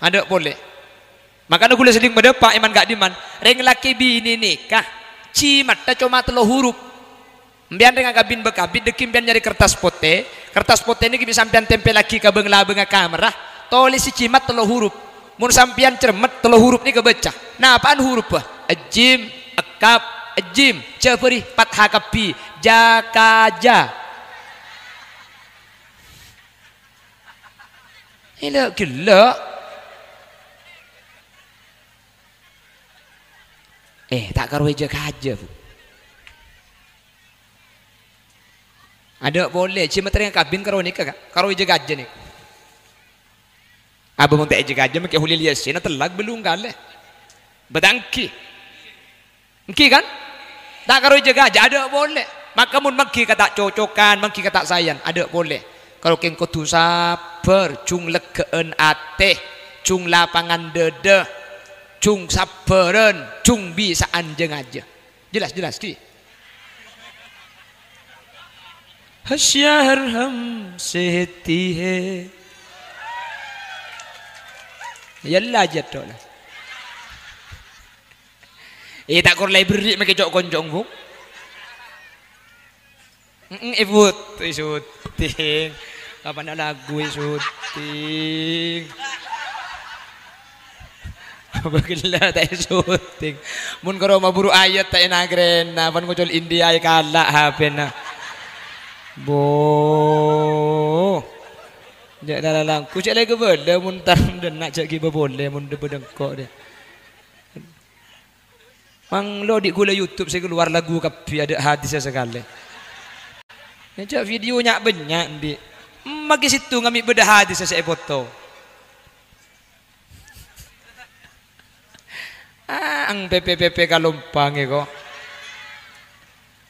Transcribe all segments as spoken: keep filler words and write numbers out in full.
Adâ' polè. Mangkana ghulâ sèddhing madâpa' è man ka'dimman, rèng lakè binè nèka jimatta coma tello hurup. Empèyan rèng akabin bâ-kabin, dhâggi' empèyan nyarè kertas potè, kertas potè nèka bi' sampèyan tempèllaghi ka bâng-labângnga kamarra, tolèsè jimat tello hurup. Mon sampèyan cermet, tello hurup nèka bâca. Napa'an hurup, bâ? Jim, kaf, jim, jâ bâri, fathah kabbhi, jakaja. Ella' ghellâ'. Eh, ta' karo èjâ-kajâ, Bu. Adâ' polè, jimat rèng akabin karo nèka, Ka'. Karo èjâ-kajâ nèka. Abâ mon ta' èjâ-kajâ, makè Kholil Yasin, tellak bellung kalè. Bâtanggi. Èngghi, kan? Ta' karo èjâ-kajâ, adâ' polè. Maka mon mangghi ka ta' cocokan, mangghi ka ta' saèyan, adâ' polè. Karo kèng kodhu sabbhâr, jung leggâ'ân atè, jung lapangan dâdâ, jung sabbhârân, jung bisa'an jâ-ngajâ. Jelas, jelas, ghi? Hasya harham sehetihe. Yalla jâ' dhu la. Eh, ta' kor la èberri' makè co'-konco', Bu. Mm-mm, èbut, èsuting. Kapan lagu èsuting? Apa ghellâ' ta' èsuting? Mon karo maburu ayat ta' ènagrèna, pan ngocol India èkala' H P-na. Bo. Jâ' lalang, ku cè' la èkabâlâ mon tar dhenna' jâ' ghibâ polè mon dâ-, bâdâ engko' dâ. Manglo dhi' ghulâ YouTube sè kalowar lagu kabbhi, adâ' hadissa sakalè. Ngèjâ' video nya'-bânnya' andi'. Emma ghi' sèttonga mè' bâdâ hadissa sè èpoto. Ah, ang P P P P Kalompang è ko.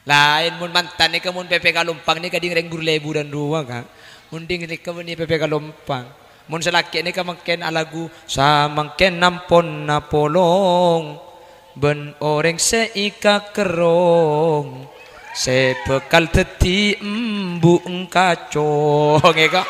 Laèn mon mantan nèka, mon P P Kalompang nèka ding rèng buru lèbur dâ' rowa, Ka'. Mon ding nèka bânnè P P Kalompang. Mon sè lakè' nèka mangkèn alagu, "Samangkèn ampon napolong bân orèng sè èkakerrong, sè bhâkal dhâddhi embu' engkacong," è, Ka'.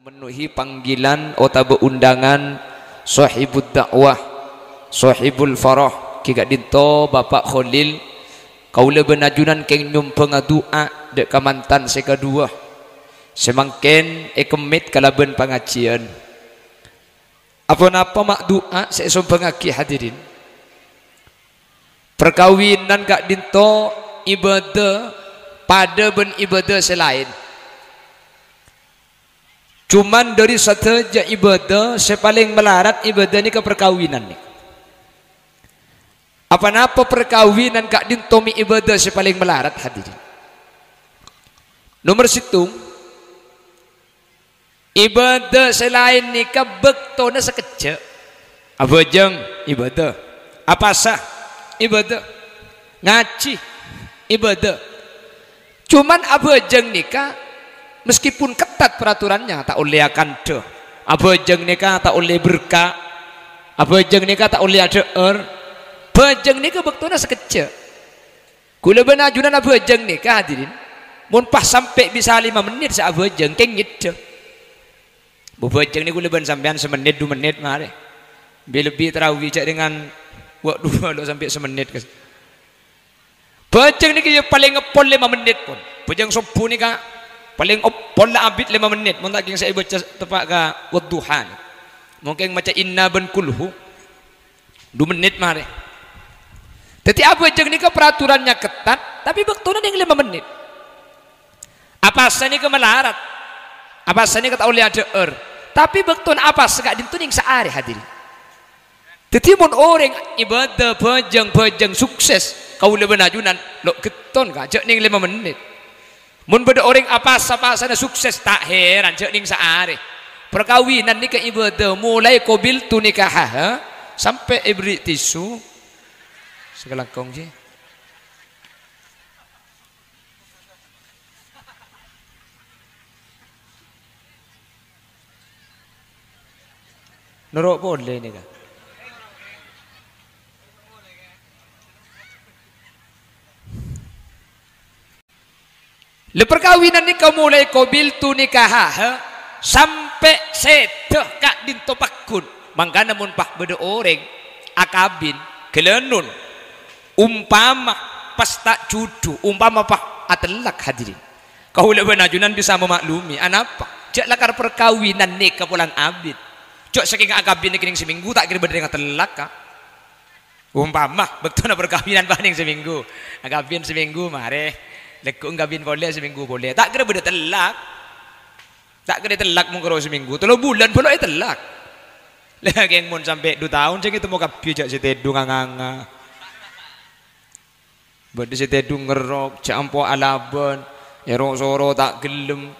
Memenuhi panggilan otabâ undangan Sohibud Da'wah, Sohibul Farah, ghi' ka'dinto Bapak Kholil, kaulâ bân ajunan kèng nyombhângnga du'a dâ' kamantan sè kaduwâ, sè mangkèn èkemmèt kalabân pangajiyân. Aponapa ma' du'a sè èsombhângngaghi, hadirin? Parkabinan ka'dinto ibâdâ padâ bân ibâdâ sè laèn. Cuman dhâri sadhâjâ ibâdâ sè palèng malarat ibâdâ nèka parkabinan nèka. Aponapa parkabinan ka'dinto mè' ibâdâ sè palèng malarat, hadirin? Nomer sèttong, ibâdâ sè laèn nèka bâktona sakejjhâ'. Abhâjâng, ibâdâ. Apasa, ibâdâ. Ngajhi, ibâdâ. Cuman abhâjâng nèka, meskipun ketat peraturannya, ta' ollè akandhâ. Abhâjâng nèka ta' ollè berka'. Abhâjâng nèka ta' ollè adhâ'âr. Bhâjâng nèka bâktona sakejjhâ'. Kaulâ bân ajunan abhâjâng nèka, hadirin, mon pas sampè' bisa lèma mennit sè abhâjâng, kèng ngeddhâ. Bhâjâng nèka kaulâ bân sampèyan samennit, du mennit marè. Bi-, lebbi tarawi jâ' dengan wa' duwâ' lo' sampè' samennit, kas. Bhâjâng nèka ya palèng eppol lèma mennit pon. Bhâjâng sobbhu nèka palèng eppol la abit lèma mennit, mon ta' kèng sè èbâca teppa' ka Wadduha. Mangkèn maca inna bân kulhu. Du mennit marè. Dhâddhi abhâjâng nèka peraturannya ketat, tapè bâktona nèng lèma mennit. Apasa nèka malarat. Apasa nèka ta' ollè adhâ'âr. Tapè bâktona apasa ka'dinto nèng saarè, hadirin. Dhâddhi mon orèng ibâdâ bhâjâng-bhâjâng sukses, kaulâ bân ajunan lo' ghetton, Ka', jâ' nèng lèma mennit. Mon bâdâ orèng apasa-pasana sukses, ta' heran, jâ' nèng saarè. Parkabinan nèka ibâdâ, mulai qabiltu nikahaha sampè' èberri' tisu. Sakalangkong, jhi. Noro' polè nèka. La parkabinan nèka molaè qabiltu nikahaha sampè' sèdhâ ka'dinto pagghun. Mangkana mon pas bâdâ orèng akabin, ghâlânon, umpama pas ta' jhudhu, umpama pas atellak, hadirin. Kaulâ bân ajunan bisa mamaklumi, anapa? Jhâ' lakar parkabinan nèka polana abit. Jhâ' sakènga akabin nèka nèng samènggu, ta' kèra bâdâ rèng atellak, ka. Umpama bâktona parkabinan paling samènggu, akabin samènggu marè, lagghu' akabin polè samènggu polè, ta' kèra bâdâ tellak. Ta' kèra tellak mon karo samènggu, tello bulân bhâlâ ètellak. La kèng mon sampè' du taon sè ètemmo kabbhi jhâ' sè tèdung nganga-nganga. Bâdâ sè tèdung ngerrok, jhâ' ampo alabân, èro-soro ta' ghellem.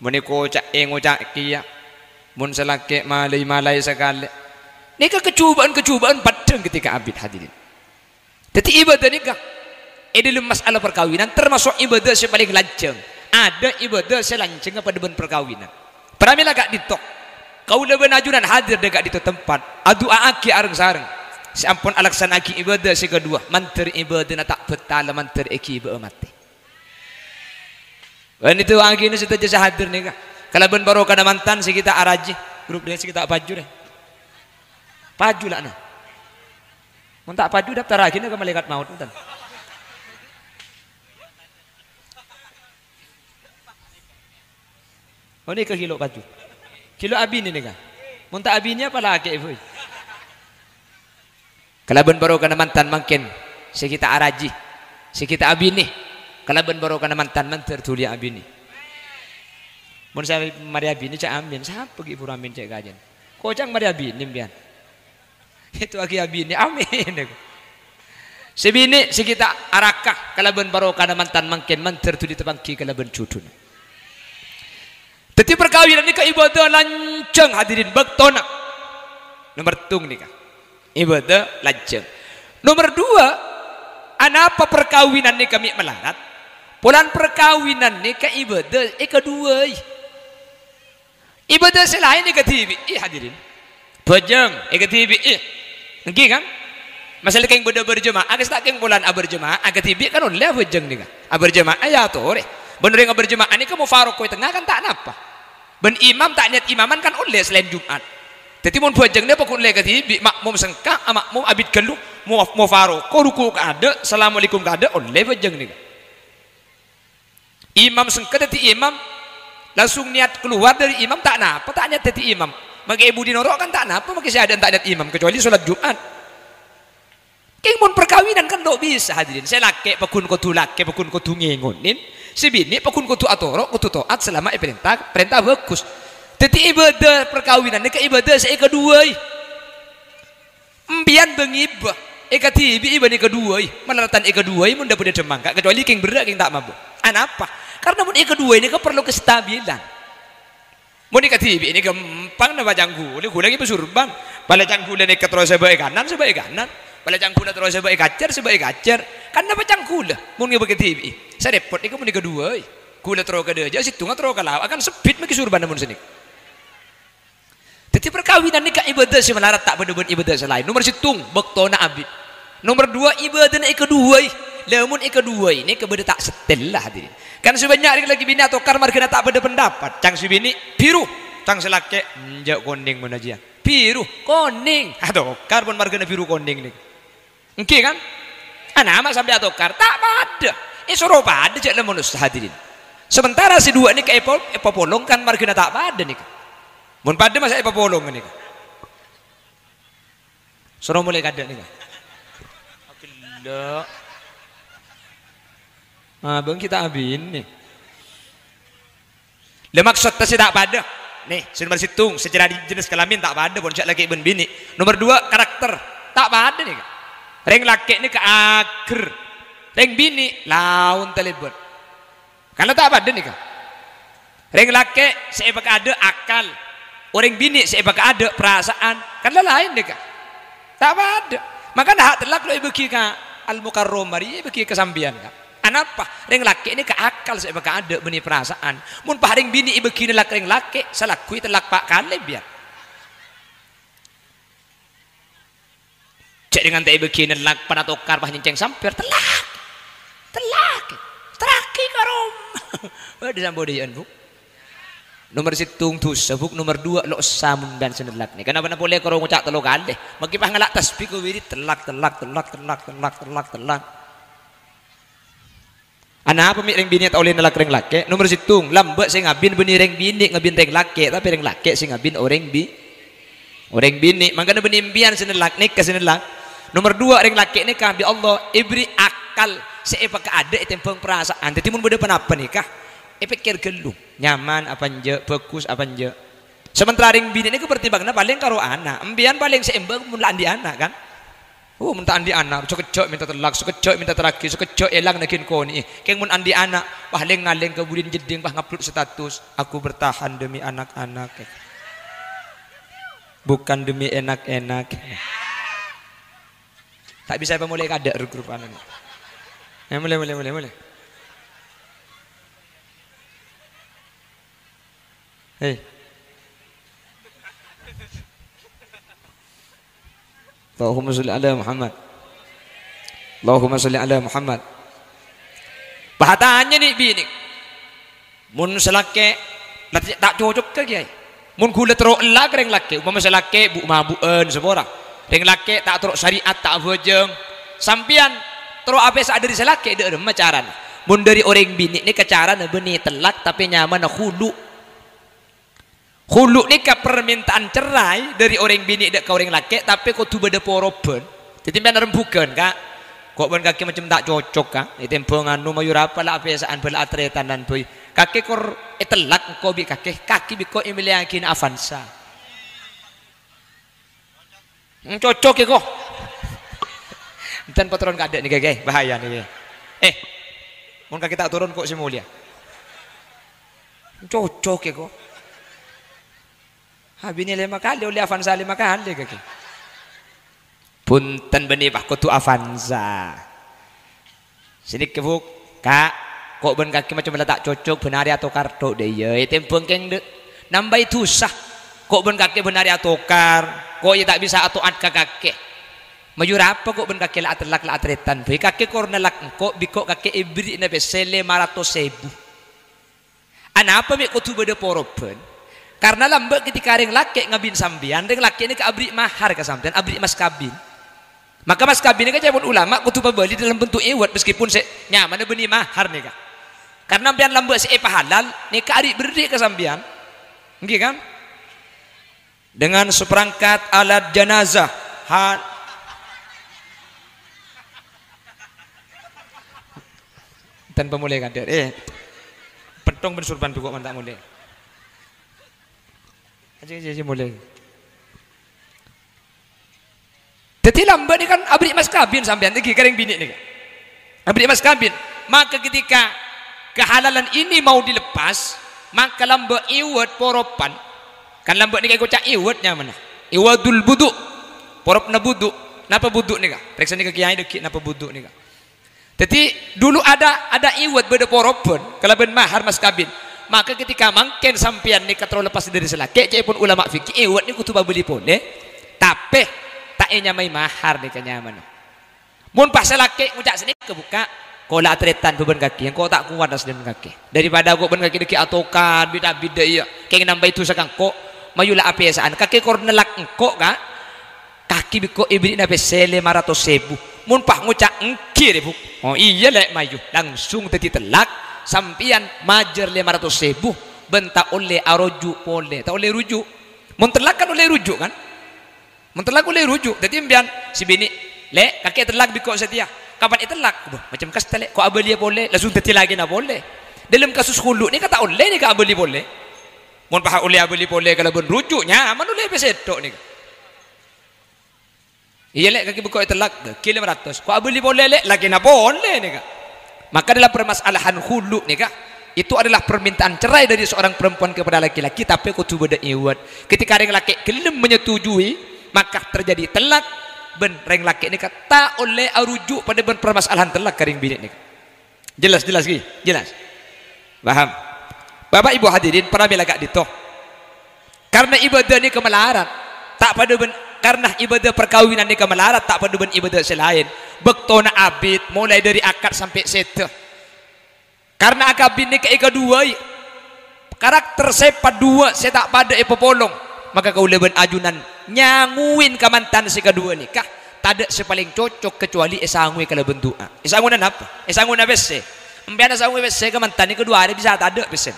Mon èkoca' èngoca' kèya. Mon sè lakè' malai-malai sakalè. Nèka kajhubâ'ân-kajhubâ'ân paddhâng ghâtèka abit, hadirin. Dhâddhi, ibâdâ nèka è dhâlem mas'ala parkabinan tamaso' ibâdâ sè palèng lanjhâng. Adâ ibâdâ sè lanjhângnga padâ bân parkabinan. Pramèla ka'dinto, kaulâ bân ajunan hadir dâ' ka'dinto tempat, adu'a'aghi areng-sareng sè ampon alaksana'aghi ibâdâ sè kaduwâ, mandhâr ibâdâna ta' bâttal, mandhâr èghibâ'â matè. Bân èdu'a'aghina sadhâjâ sè hadir nèka, kalabân barokana mantan sè ghi' ta' arajhi, grup dhing sè ghi' ta' paju, rè. Paju, la, na. Mon ta' paju, daftarraghina ka malaikat maut, enten. Oh, nèka ghilo' paju. Ghilo' abinè nèka. Mon ta' abinè, apa lakè', Bu? Kalabân barokana mantan mangkèn sè ghi' ta' arajhi, sè ghi' ta' abinè. Kalabân barokana mantan mandhâr dhuli abinè. Mon sè marè abinè, jhâ' amin. Sapa ghi' buru amin cè' kajân? Koca'na marè abinè, sampèyan. Èdu'a'aghi abinè, amin. Sè binè' sè ghi' ta' araka kalabân barokana mantan mangkèn mandhâr dhuli tapangghi kalabân jhudhuna. Dhâddhi parkabinan nèka ibâdâ lanjhâng, hadirin, bâktona. Nomer sèttong nèka. Ibâdâ lanjhâng. Nomer duwâ', anapa parkabinan nèka mè' malarat? Polana parkabinan nèka ibâdâ èkaduwâi. Ibâdâ sè laèn èkadhibi'i, hadirin. Bhâjâng èkadhibi'i. Èngghi, kan? Masalah kèng bâdâ aberjemaah, ka'issa' ta' kèng polana aberjemaah, èkadhibi' kan ollè aberjemaah nèka. Aberjemaah ya atorè. Bân orèng aberjemaah nèka mofaroko è tengnga kan ta' napa. Bân imam ta' niyat imaman kan ollè salaèn Jum'at. Dhâddhi mon bhâjâng nèka pagghun ollè èkadhibi', makmum sengka, a-, makmum abit ghâllu, mo-, mofaroko, ruku' kaadâ', assalamualaikum kaadâ', ollè bhâjâng nèka. Imam sengka dhâddhi imam, langsung niyat kalowar dâri imam, ta' napa, ta' niyat dhâddhi imam. Makè è budi noro' kan ta' napa, makè sè adâ'ân ta' niyat imam, kecuali sholat Jum'at. Kèng mon parkabinan kan lo' bisa, hadirin. Sè lakè' pagghun kodhu lakè', pagghun kodhu ngèngonè. Sè binè' pagghun kodhu atoro', kodhu to'at salama èparènta, parènta bhâghus. Dhâddhi ibâdâ parkabinan nèka ibâdâ sè èkaduwâi. Empèyan bân ngibâ, èkadhibi'i bân èkaduwâi, malaradhân èkaduwâi mon dhâ-, bâdâ dhâmmangka, kecuali kèng berrâ' kèng ta' mabâ. Anapa? Karena mon èkaduwâi nèka parlo kestabilan. Mon èkadhibi'i nèka ghâmpang napa ca'na ghulâ, ghulâ ngibâ surban. Pala ca'na ghulâ nèka terro sè bâ' è kanan, sè bâ' è kanan. Pala ca'na ghulâ terro sè bâ' è kacèr, sè bâ' è kacèr. Kan napa ca'na ghulâ? Mon ngibâ kadhibi'i. Sè rèpot nèka mon èkaduwâi. Ghulâ terro ka dâjâ, sèttongnga terro ka lao'. Akan sebbit maghi surbanna mon sanèka. Dhâddhi parkabinan nèka ibâdâ sè malarat ta' padâ bân ibâdâ sè laèn. Nomer sèttong, bâktona abit. Nomer duwâ', ibâdâna èkaduwâi. Lamon èkaduwâi nèka bâdâ ta' settèlla, hadirin. Kan sè bânnya' rèng lakè binè atokar marghâna ta' padâ pendapat. Ca'na sè binè', biru. Ca'na sè lakè', enjâ' konèng mon ajiyâ. Biru, konèng. Atokar pon marghâna biru konèng nèka. Èngghi, kan? Ana' ma' sampè' atokar, ta' padâ. Èsoro padâ jâ' la manossa, hadirin. Sementara sè duwâ' nèka èpo-, èpapolong kan marghâna ta' padâ nèka. Mon padâ masa èpapolong nèka. Soro molè kadâ' nèka. Ghellâ'. Ah, bâ'na ghi' ta' abinè. La, maksodda sè ta' padâ. Nè, sè nomer sèttong, secara di-, jenis kelamin ta' padâ, pon jâ' lakè' bân binè'. Nomer duwâ', karakter. Ta' padâ nèka. Rèng lakè' nèka ager. Rèng binè' laon talèbât. Kan la ta' padâ nèka. Rèng lakè' sè èpakaadâ' akal. Orèng binè' sè èpakaadâ' parasaan. Kan la laèn nèka. Ta' padâ. Makana ha' tellak lo' èbâghi ka Al-Mukarram, marè èbâghi ka sampèyan, Ka'. Anapa? Rèng lakè' nèka akal sè èpakaadâ' bânnè parasaan. Mon pas rèng binè' èbâghi nellak rèng lakè', salagghuna ètellak pa' kalè, biyân. Dâ' ngantè' bâgi nellak, pas atokar, pas nyèncèng sampèr, tellak. Tellak. Terraghi ka roma. Bâdâ sampèyan, Bu. Nomer sèttong dhusa, Bu. Nomer duwâ' lo' essa mon bân sè nellak nèka. Napa polè karo ngoca' tello kalè. Mangkè pas ngala' tasbih kok wirid, tellak, tellak, tellak. Anapa mè' rèng binè' ta' ollè nellak rèng lakè'? Nomer sèttong, lambâ' sè ngabin bânnè rèng binè' ngabin rèng lakè', tapè rèng lakè' sè ngabin orèng bi-, orèng binè'. Mangkana bânnè empèyan sè nellak, nèka sè nellak. Nomer duwâ', rèng lakè' nèka bi' Allah èberri' akal sè èpakaadâ' ètèmbhâng parasaan. Dhâddhi mon bâdâ ponapa nèka, èpèkkèr ghâllu. Nyaman apa enjâ', bhâghus apa enjâ'. Sementara rèng binè' nèka pertimbanganna palèng karo ana'. Empèyan palèng sè èmbâng mon la andi' ana', kan? Oh, mon ta' andi' ana', sakejjhâ' mènta tellak, sakejjhâ' mènta terraghi, sakejjhâ' èlang naghin konè'è. Kèng mon andi' ana', wah, lèng-ngalèng ka budina jeddhing, wah, ngupload status, "Aku bertahan demi anak-anak." Bukan demi enak-enak. Ta' bisa èpamolè kadâ' grup-grup anu. Ya, molè, molè, molè, molè. Hei. Allahumma sholli ala Muhammad. Allahumma sholli ala Muhammad. Pas atanya nè' binè'. Mon sè lakè', la ta' cocok ka, Kèyaè. Mon ghulâ terro ella ka rèng lakè', umpama sè lakè' bu-, mabu'ân sapora. Rèng lakè' ta' terro syariat, ta' abhâjâng. Sampèyan terro apèsa'a dâri sè lakè', dâ' remma carana. Mon dâri orèng binè' nèka carana bânnè tellak, tapè nyamana khulu'. Khulu' nèka parmènta'an cerai dâri orèng binè' dâ' ka orèng lakè', tapè kodhu bâdâ porobhân. Dhâddhi sampèyan arembhughân, Ka'. Ko' bân kakè macem ta' cocok, Ka'. Ètèmbhâng anu, mayu rapa la apèsa'an bâ la ataretanan bhâi. Kakè kor ètellak engko' bi' kakè, kakè bi' ko' èmellèyaghina Avanza. Hmm, cocok è ko'. Enten patoron kadâ' nèka, Kè, bahaya nèka. Eh, mon kakè ta' toron ko' sè molja. Cocok è ko'. Abinè lèma kalè, ollè Avanza lèma kalè, kakè. Bhunten, bânnè pas kodhu Avanza. Sè nèka, Bu', Ka', ko' bân kakè macem la ta' cocok, bân arè atokar tho', dâ' iyâ, ètèmbhâng kèng dâ'. Nambâi dhusa. Ko' bân kakè bân arè atokar, ko' iyâ ta' bisa ato'at ka kakè. Mayu rapa ko' bân kakè la atellak, la atarètan bhâi, kakè kor nellak engko', bi' ko' kakè èberri'na pèssè lèma ratos èbu. Anapa mè' kodhu bâdâ porobhân? Karna lambâ' ketika rèng lakè' ngabin sampèyan, rèng lakè' nèka aberri' mahar ka sampèyan, aberri' mas kabin. Maka mas kabin nèka ca'èpon ulama kodhu pabâli dalam bentuk iwet, meskipun sè nyamana bânnè mahar nèka. Karna sampèyan lambâ' sè èpahalal, nèka arè' berri' ka sampèyan. Ènggi kan? Dengan seperangkat alat jenazah. Ha-, tanpa mulai kader. Eh, pentong bân surban bengko' man ta' mulai. Aja, aja, aja mulai. Dhâddhi lambâ' nèka kan aberri' mas kabin sampèyan, ènggi ka rèng binè' nèka. Aberri' mas kabin. Maka ketika kehalalan ini mau dilepas, maka lambâ' iwet poropan. Kan lambâ' nèka èkoca' iwet nyamana. Iwadul budu'. Poropna budu'. Napa budu' nèka? Parèksanè ka kèyaè dâgghi' napa budu' nèka. Dhâddhi, dulu ada, ada iwet bâdâ poropan kalabân mahar mas kabin. Maka ketika mangkèn sampèyan nèka terro lepas dâri sè lakè', ca'èpon ulama fikih, iwet nèka kodhu pabâli polè. Tapè, ta' ènyamaè mahar nèka nyamana. Mon pas sè lakè' ngoca' sanèka, Bu', Ka', ko' la atarètan bhâi bân kakè, engko' ta' kowat asdhân kakè. Daripada ko' bân kakè dâgghi' atokar, bit-abit dâ' iyâ, kèng nambâi dhusa ka engko', mayu la apèsa'an. Kakè kor nellak engko', Ka'. Kakè bi' ko' èberri'na pèssè lèma ratos èbu. Mon pas ngoca' ènggi rè, Bu'. Oh, iyâ, Lè', mayu. Langsung dhâddhi tellak, sampèyan majâr lèma ratos èbu, bân ta' ollè aruju' polè. Ta' ollè ruju'. Mon tellak kan ollè ruju', kan? Mon tellak ollè ruju', dhâddhi sampèyan sè binè', "Lè', kakè tellak bi' ko' satèya." "Kapan ètellak?" "Bâh, macem kasta, Lè', ko' abâliyâ polè, langsung dhâddhi lakèna polè." Dâlem kasus khulu' nèka ta' ollè nèka abâli polè. Mon pas ollè abâli polè kalabân ruju', nyaman ollè pèssè tho' nèka. "Iyâ, Lè', kakè bi' ko' ètellak." "Bâghi lèma ratos." "Ko' abâli polè, Lè'." Lakèna polè nèka. Maka dalam permasalahan khulu' nèka, itu adalah permintaan cerai dari seorang perempuan kepada laki-laki, tapè kodhu bâdâ iwet. Ketika rèng lakè' ghellem menyetujui, maka terjadi tellak, bân rèng lakè' nèka ta' ollè aruju' padâ bân permasalahan tellak ka rèng binè' nèka. Jelas, jelas, ghi? Jelas? Paham? Bapak Ibu hadirin, para mèla ka'dinto. Karna ibadah nèka malarat, ta' padâ bân Karna ibadah parkabinan nèka malarat ta' padâ bân ibadah sè laèn. Bâktona abit, molaè dâri akad sampè' sèdhâ. Karna akabin nèka èkaduwâi. Karakter sèpat duwâ' sè ta' padâ èpapolong. Maka kaulâ bân ajunan nyangowè kamantan sè kaduwâ nèka. Tadâ' sè palèng cocok kacuali èsangowè kalabân du'a. Èsangowè napa? Èsangowè pèssè. Empèyan asangowè pèssè kamantan nèka duwâ arè bisa tadâ' pèssèna.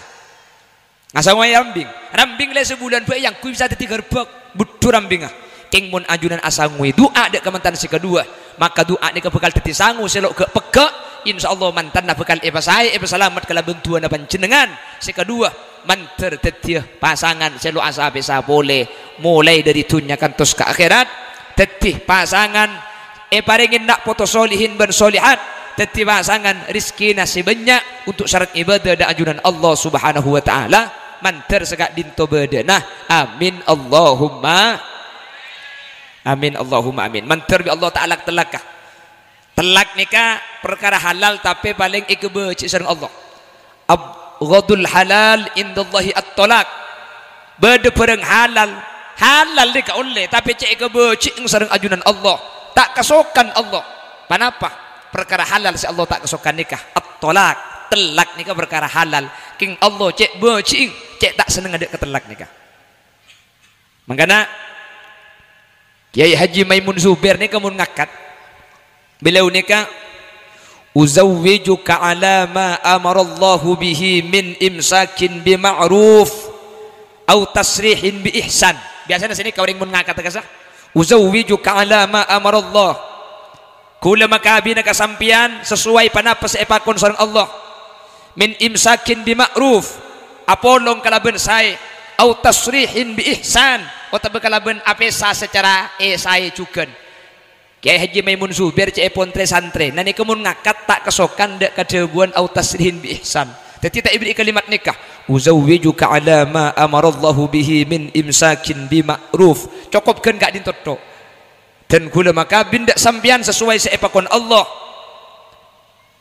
Asangowè rambing. Rambing lè sabulân bhâi èyangghuy bisa dhâddhi ghârbhâk. Budhu rambingnga. Kèng mon ajunan asangowè du'a dâ' kamantan sè kaduwâ, maka du'a nèka bhâkal dhâddhi sango sè lo' ghâ'-pegghâ'. Insyaallah mantanna bhâkal èpasaè, èpasalamet kalabân du'ana panjhennengngan. Sè kaduwâ, mandhâr dhâddhiyâ pasangan sè lo' asapèsa polè, molaè dâri dhunnya kantos ka akhèrat. Dhâddhi pasangan èparèngè na' poto solihin bân solihat, dhâddhi pasangan rejhekkèna sè bânnya' untuk syarat ibadah dâ' ajunan Allah Subhanahu wa Ta'ala, mandhâr saka'dinto bâdâna. Amin, Allahumma amin, Allahumma amin. Mandhâr bi' Allah Ta'ala tellaka. Tellak nèka parkara halal, tapè palèng èkabâji' sareng Allah. Abghadul halal indallahi at-thalaq. Bâdâ bhârâng halal, halal nèka ollè, tapè cè' èkabâji'èng sareng ajunan Allah. Ta' kasokan Allah. Ponapa? Parkara halal sè Allah ta' kasokan nèka at-thalaq. Tellak nèka parkara halal. Kèng Allah cè' bâji'èng, cè' ta' sennengnga dâ' ka tellak nèka. Mangkana, Kyai Haji Maimun Zubair nèka mon ngakat, beliau nèka, "Uzawwijuka ala ma amarallahu bihi min imsakin bi ma'ruf au tasrihin bi ihsan." Biyasana sè nèka orèng mon ngakat kassa', "Uzawwijuka ala ma amarallah." Kaulâ makabina ka sampèyan sasowai ponapa sè èpakon sareng Allah. Min imsakin bi ma'ruf, apolong kalabân saè, au tasrihin bi ihsan, otabâ kalabân apèsa sacara èsaè jhughân. Kyai Haji Maimun Zubair cè'èpon trè-santrè, na nèka mon ngakat ta' kasokan dâ' kadhâbuwân au tasrihin bi ihsan. Dhâddhi ta' èberri'i kalimat nèka, "Uzawwijuka ala ma amarallahu bihi min imsakin bi ma'ruf." Cokop ghân ka'dinto tok. Dân kaulâ makabin dâ' sampèyan sasowai sè èpakon Allah.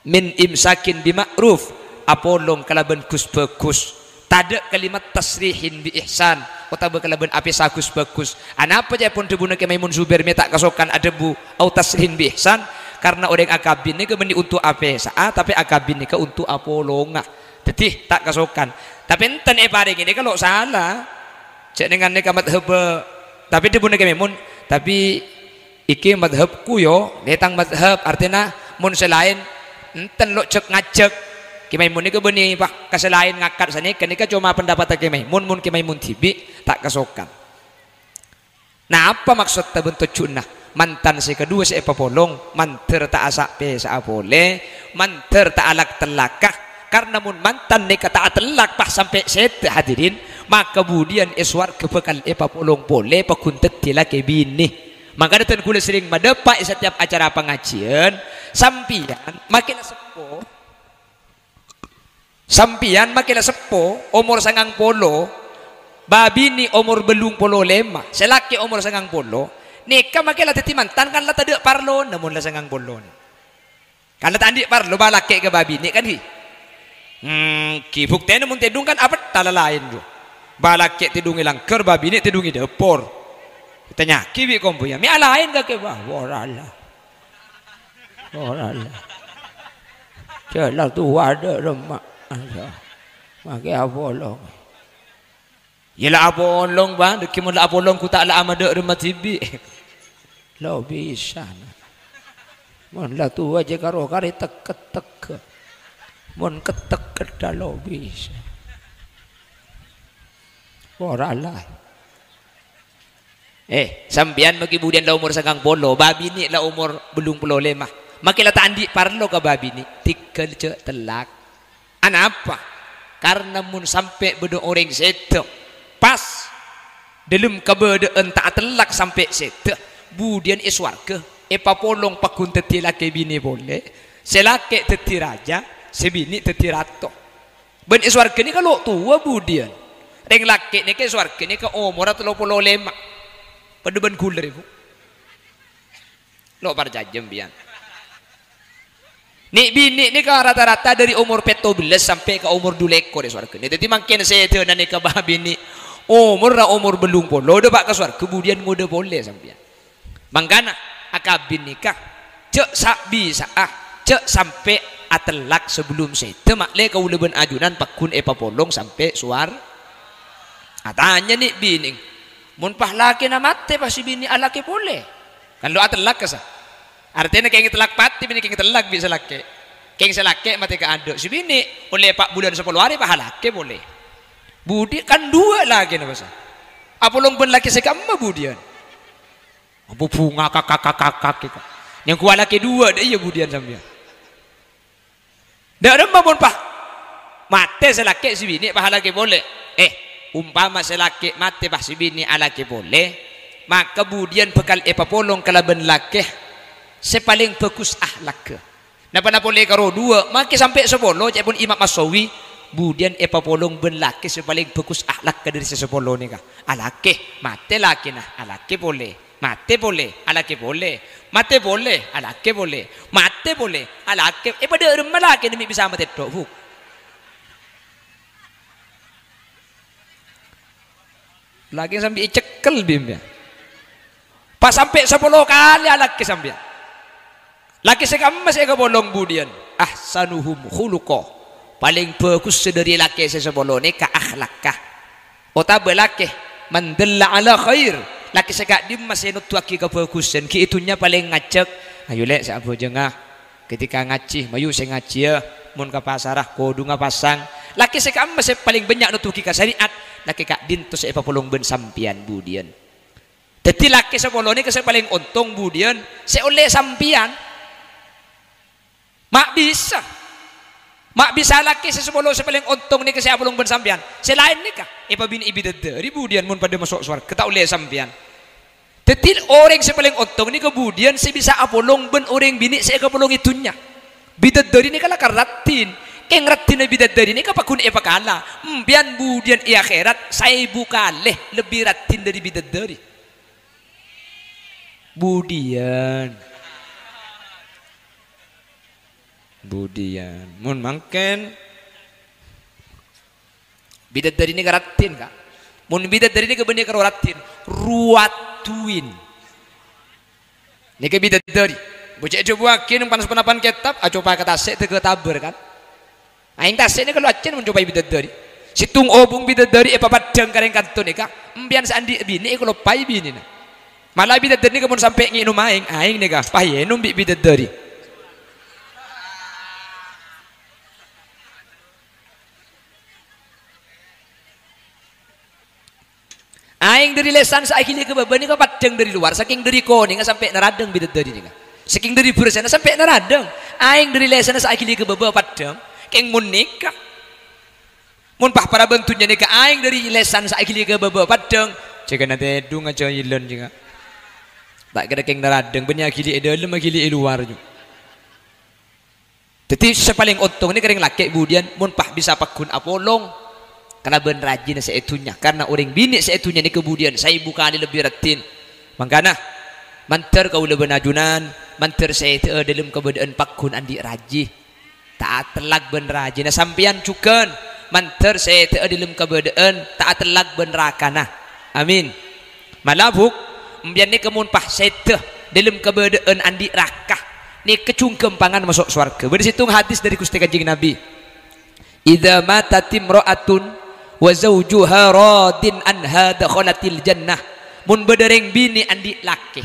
Min imsakin bi ma'ruf, apolong kalabân ghus-bhâghus. Tadâ' kalimat tasrihin bi ihsan, otabâ kalabân apèsa ghus-bhâghus. Anapa ca'èpon dhâbuna Kè Maimun Zubair mè' ta' kasokan adhâbu au tasrihin bi ihsan? Karna orèng akabin nèka bânnè onto' apèsa'a, tapè akabin nèka onto' apolonga. Dhâddhi, ta' kasokan. Tapè enten èparèngè nèka lo' sala. Jhâ' nèngan nèka madhhâbbhâ, tapè dhâbuna Kè Maimun, tapè èkè madhhâbbhu, yo, nè tang madhhâb, artèna mon sè laèn enten lo' jhâk-ngajhâk. Kè Maimun nèka bânnè, pa, ka sè laèn ngakat sanèka, nèka coma pendapatta Kè Maimun, mon Kè Maimun dhibi' ta' kasokan. Napa maksoddhâ bân tojjhuna? Mantan sè kaduwâ sè èpapolong, mandhâr ta' asa'-pèsa'a polè, mandhâr ta' alak-tellaka. Karna mon mantan nèka ta' atellak pas sampè' sèdhâ, hadirin, maka budiyân è sowarghâ bhâkal èpapolong polè pagghun dhâddhi lakè binè. Mangkana dân kaulâ serrèng madhâpa' è satèyap acara pangajiân, sampèyan makè la seppo. Sampèyan makè la seppo, omor sangang polo, bâbinè' omor bâllung polo lèma', sè lakè' omor sangang polo, nèka makè la dhâddhi mantan kan la tadâ' parlona mon la sangang polo. Kan la ta' andi' parlo bâlakè' ka bâbinè' kan, ghi? Hmm, ghi buktèna mon tèdung kan apètta la laèn, jhu. Bâlakè' tèdung è langghâr, bâbinè' tèdung è dâpor. Ètanya'aghi bi' kompoyya, mè' alaèn kakè, bâh, ora la. Ora la. Jhâ' la towa dâ' remma. Ayo. Makè apolong. Iyâ la apolong, Bang. Dhâggi' mon la apolong, ghu ta' la ama dâ' remma dhibi'. Lo' bisa. Mon la towa jhâ' karo karè tèkèt-tèkèt. Mon kèt-tèkèt lo' bisa. Ora la. Eh, sampèyan makè budiyân la omor sangang polo, bâbinè' la omor bâllung polo lèma'. Makè la ta' andi' parlo ka bâbinè', tèghâl jhâ' tellak. Anapa? Karna mon sampè' bâdâ orèng sèdhâ, pas dâlem kabâdâ'ân ta' atellak sampè' sèdhâ, budiyân è sowarghâ èpapolong pagghun dhâddhi lakè binè polè, sè lakè' dhâddhi rajâ, sè binè' dhâddhi rato. Bân è sowarghâ nèka lo' towa budiyân. Rèng lakè' nèka è sowarghâ nèka omorra tello polo lèma'. Padâ bân ghulâ, Bu. Lo' parcajâ, sampèyan. Nè'-binè' nèka rata-rata dâri omor pètto bellâs sampè' ka omor du lèkor è sowarghâ. Dhâddhi mangkèn sèdhâna nèka bâbinè'. Omorra omor bâllung polo, dâpa' ka sowarghâ, budiyân ngodâ polè, sampèyan. Mangkana, akabin nèka jhâ' sa-, bisa'a, jhâ' sampè' atellak sabellum sèdhâ, ma'lè kaulâ bân ajunan pagghun èpapolong sampè' sowar-, atanya nè' binè', "Mon pas lakèna matè, pas sè binè' alakè polè?" Kan lo' atellak, ka sa. Artèna kèng tellak patè, binè' kèng tellak bi' sè lakè'. Kèng sè lakè' matè kaadâ', sè binè' ollè pa' bulân sapolo arè, pas alakè polè. Budi kan duwâ' lakèna, pas. Apolong bân lakè sè ka'emma budiyân? Apa bhunga kakak-kakak, kakak, kakak. Nyangkowa lakè duwâ', dâ' iyâ budiyân sampèyan. Dâ' remma mon pas matè sè lakè' sè binè' pas alakè polè. Eh, ompama sè lakè' matè pas sè binè' alakè polè, maka budiyân bhâkal èpapolong kalabân lakè sè palèng bhâghus ahlakka. Napa-napa ollè karo duwâ', makè sampè' sapolo, ca'èpon Imam As-Sawi, budiyân èpapolong bân lakè sè palèng bhâghus ahlakka dâri sè sapolo nèka. Alakè, matè lakèna, alakè polè. Matè polè, alakè polè. Matè polè, alakè polè. Matè polè, alakè. Eh, padâ remma lakèna mè' bisa matè tho', Bu. Lakè sampè' ècekkel bi' sampèyan. Pas sampè' sapolo kalè alakè sampèyan. Lakè sè ka'emma sè èkapolong budiyân? Ahsanuhum khuluqa. Palèng bhâghus sè dâri lakè sè sapolo nèka akhlakka. Otabâ lakè, man dalla ala khair, lakè sè ka'dimma sè noduwaghi kabhâghusân, ghi' è dhunnya palèng ngajhâk, "Ayo, Lè', sè abhâjângnga. Ketika ngajhi, mayu sè ngajhiyâ. Mon ka pasara, kodhungnga pasang." Lakè sè ka'emma sè palèng bânnya' noduwaghi ka syariat, lakè ka'dinto sè èpapolong bân sampèyan budiyân. Dhâddhi, lakè sapolo nèka sè palèng ontong budiyân, sè ollè sampèyan. Ma' bisa. Ma' bisa lakè sè sapolo sè palèng ontong nèka sè apolong bân sampèyan. Sè laèn nèka èpabinè'è bidadari budiyân mon padâ maso' sowarghâ ta' ollè sampèyan. Dhâddhi orèng sè palèng ontong nèka budiyân sè bisa apolong bân orèng binè' sè èkapolong è dhunnya. Bidadari nèka la kan raddhin. Kèng raddhinna bidadari nèka pagghun èpakala. Empèyan budiyân è akhèrat saèbu kalè lebbi raddhin dâri bidadari. Budiyân. Budiyân. Mon mangkèn, bidadari nèka raddhin, Ka'. Mon bidadari nèka bânnè karo raddhin, ruwadduwin. Nèka bidadari. Bocè' èdhâbuwaghi neng pan-saponapan kètab, acopa ka tasè' dâgâ tabâr, kan. Aèng tasè' nèka lo' accèn mon copaè bidadari. Sèttong obung bidadari èpapaddhâng ka rèng kanto nèka, empèyan sè andi' binè' èkaloppaè binèna. Mala bidadari nèka mon sampè' ngènom aèng, aèng nèka pas ènom bi' bidadari. Aèng dâri lèsan sè aghili ka bâbâ nèka paddhâng dâri lowar, sakèng dâri konèngnga sampè' naradhâng bidadari nèka. Sakèng dâri bârsèna sampè' naradhâng. Aèng dâri lèsanna sè aghili ka bâbâ paddhâng, kèng mon nèka. Mon pas parabân dhunnya nèka aèng dâri lèsan sè aghili ka bâbâ paddhâng, jhâghâna tèdhung ajâ ilân jhâghâ. Ta' kèra kèng naradhâng, bânnè aghili è dâlem, aghili è lowar, jhu. Dhâddhi, sè palèng ontong nèka rèng lakè' budiyân mon pas bisa pagghun apolong kalabân rajina sè è dhunnya, karna orèng binè' sè è dhunnya nèka budiyân saèbu kalè lebbi raddhin. Mangkana, mandhâr kaulâ bân ajunan, mandhâr sèdhâ'â dâlem kabâdâ'ân pagghun andi' raji. Ta' atellak bân rajina sampèyan jhughân, mandhâr sèdhâ'â dâlem kabâdâ'ân, ta' atellak bân rakana. Amin. Mala, Bu', empèyan nèka mon pas sèdhâ dâlem kabâdâ'ân andi' raka, nèka jhung ghâmpangan maso' sowarghâ. Bâdâ sèttong hadis dâri Ghustè Kanjeng Nabi, "Idza matat imra'atun wa zaujuha radin anha dakhalatil jannah." Mon bâdâ rèng binè' andi' lakè,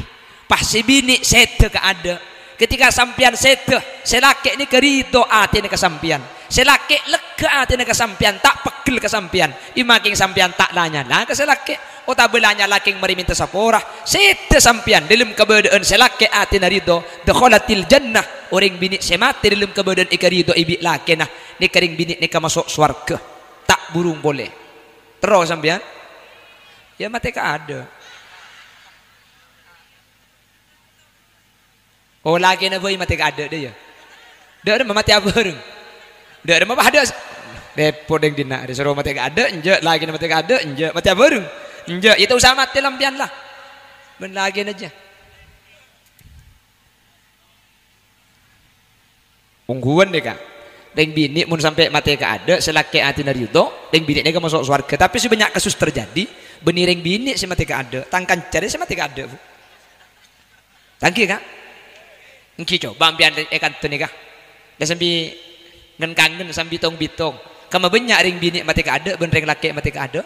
pas sè binè' sèdhâ kaadâ', ketika sampèyan sèdhâ, sè lakè' nèka ridho atèna ka sampèyan. Sè lakè' lega atèna ka sampèyan, ta' peggel ka sampèyan. È ma' kèng sampèyan ta' la-nyala ka sè lakè', otabâ la-nyala kèng marè mènta sapora. Sèdhâ sampèyan dâlem kabâdâ'ân sè lakè' atèna ridho, dakhalatil jannah. Orèng binè' sè matè dâlem kabâdâ'ân èkaridhoè bi' lakèna, nèka rèng binè' nèka maso' sowarghâ. Ta' burung polè. Terro sampèyan? Yâ matè kaadâ'. Oh, lakèna bhâi matè kaadâ' dâ' iyâ. Dâ' remma matè abhâreng. Dâ' remma padâ s-, dâpa' dâ' dinna', dâ' soro matè kaadâ', enjâ', lakèna matè kaadâ', enjâ', matè abhâreng. Enjâ', yâ ta' osa matè lampèyan la. Bân lakèna jâ. Ongghuwân nèka. Rèng binè' mon sampè' matè kaadâ', sè lakè' atèna ridho, rèng binè' nèka maso' sowarghâ. Tapè sè bânnya' kasus terjadi, bânnè rèng binè' sè matè kaadâ', tang kanca rè sè matè kaadâ', Bu. Ta' ènggi, Ka'? Ènggi, coba sampèyan è ka'dinto nèka. La sambi ngen-kangen, sambi tong-bitong. Kamma bânnya' rèng binè' matè kaadâ' bân rèng lakè' matè kaadâ'?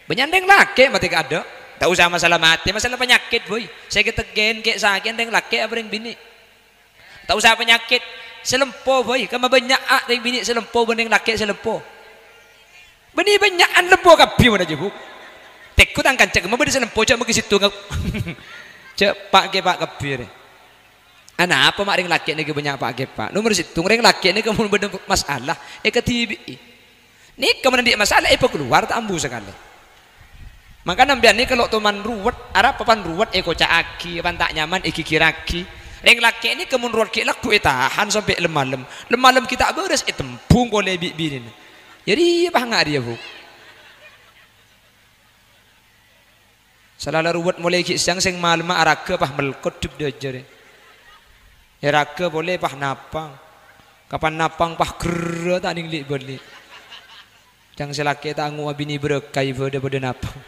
Bânnya'an rèng lakè' matè kaadâ'. Ta' osa masalah matè, masalah panyakèt, boy. Sè èkatèngghâ'ân kè'-sakè'an rèng lakè' apa rèng binè'? Ta' osa panyakèt. Sè lempo, boy. Kamma bânnya' rèng binè' sè lempo bân rèng lakè' sè lempo. Bânnè bânnya'an lempo kabbhi mon ajâ, Bu. Tèngghu tang kanca kemma bâdâ sè lempo, jhâ' maghi sèttonga. Jhâ' pa'-kèpa' kabbhi rè. Anapa ma' rèng lakè' nèka bânnya' pa'-kèpa'? Nomer sèttong, rèng lakè' nèka mon bâdâ masalah, èkadhibi'i. Nèka mon andi' masalah, èpakalowar ta' ambu sakalè. Mangkana sampèyan nèka lo' toman ruwet, arapa pan ruwet èkoca'aghi, pan ta' nyaman èghighirraghi. Rèng lakè' nèka mon ruwet ghi' lagghu ètahan sampè' lem-malem. Lem-malem ghi' ta' bârâs ètembhung polè bi' binèna. Jârèya pas nga' rèya, Bu. Sala la ruwet molaè ghi' sèyang sèng malemma araghâ pas melkot dhâp-dhâjâ rè. Èraghâ polè pas napang. Kapan napang pas gherrâ ta' nèng li'-bâli'. Ca'na sè lakè' ta' ngowa binè bârâkah bâdâ-bâdâ napang.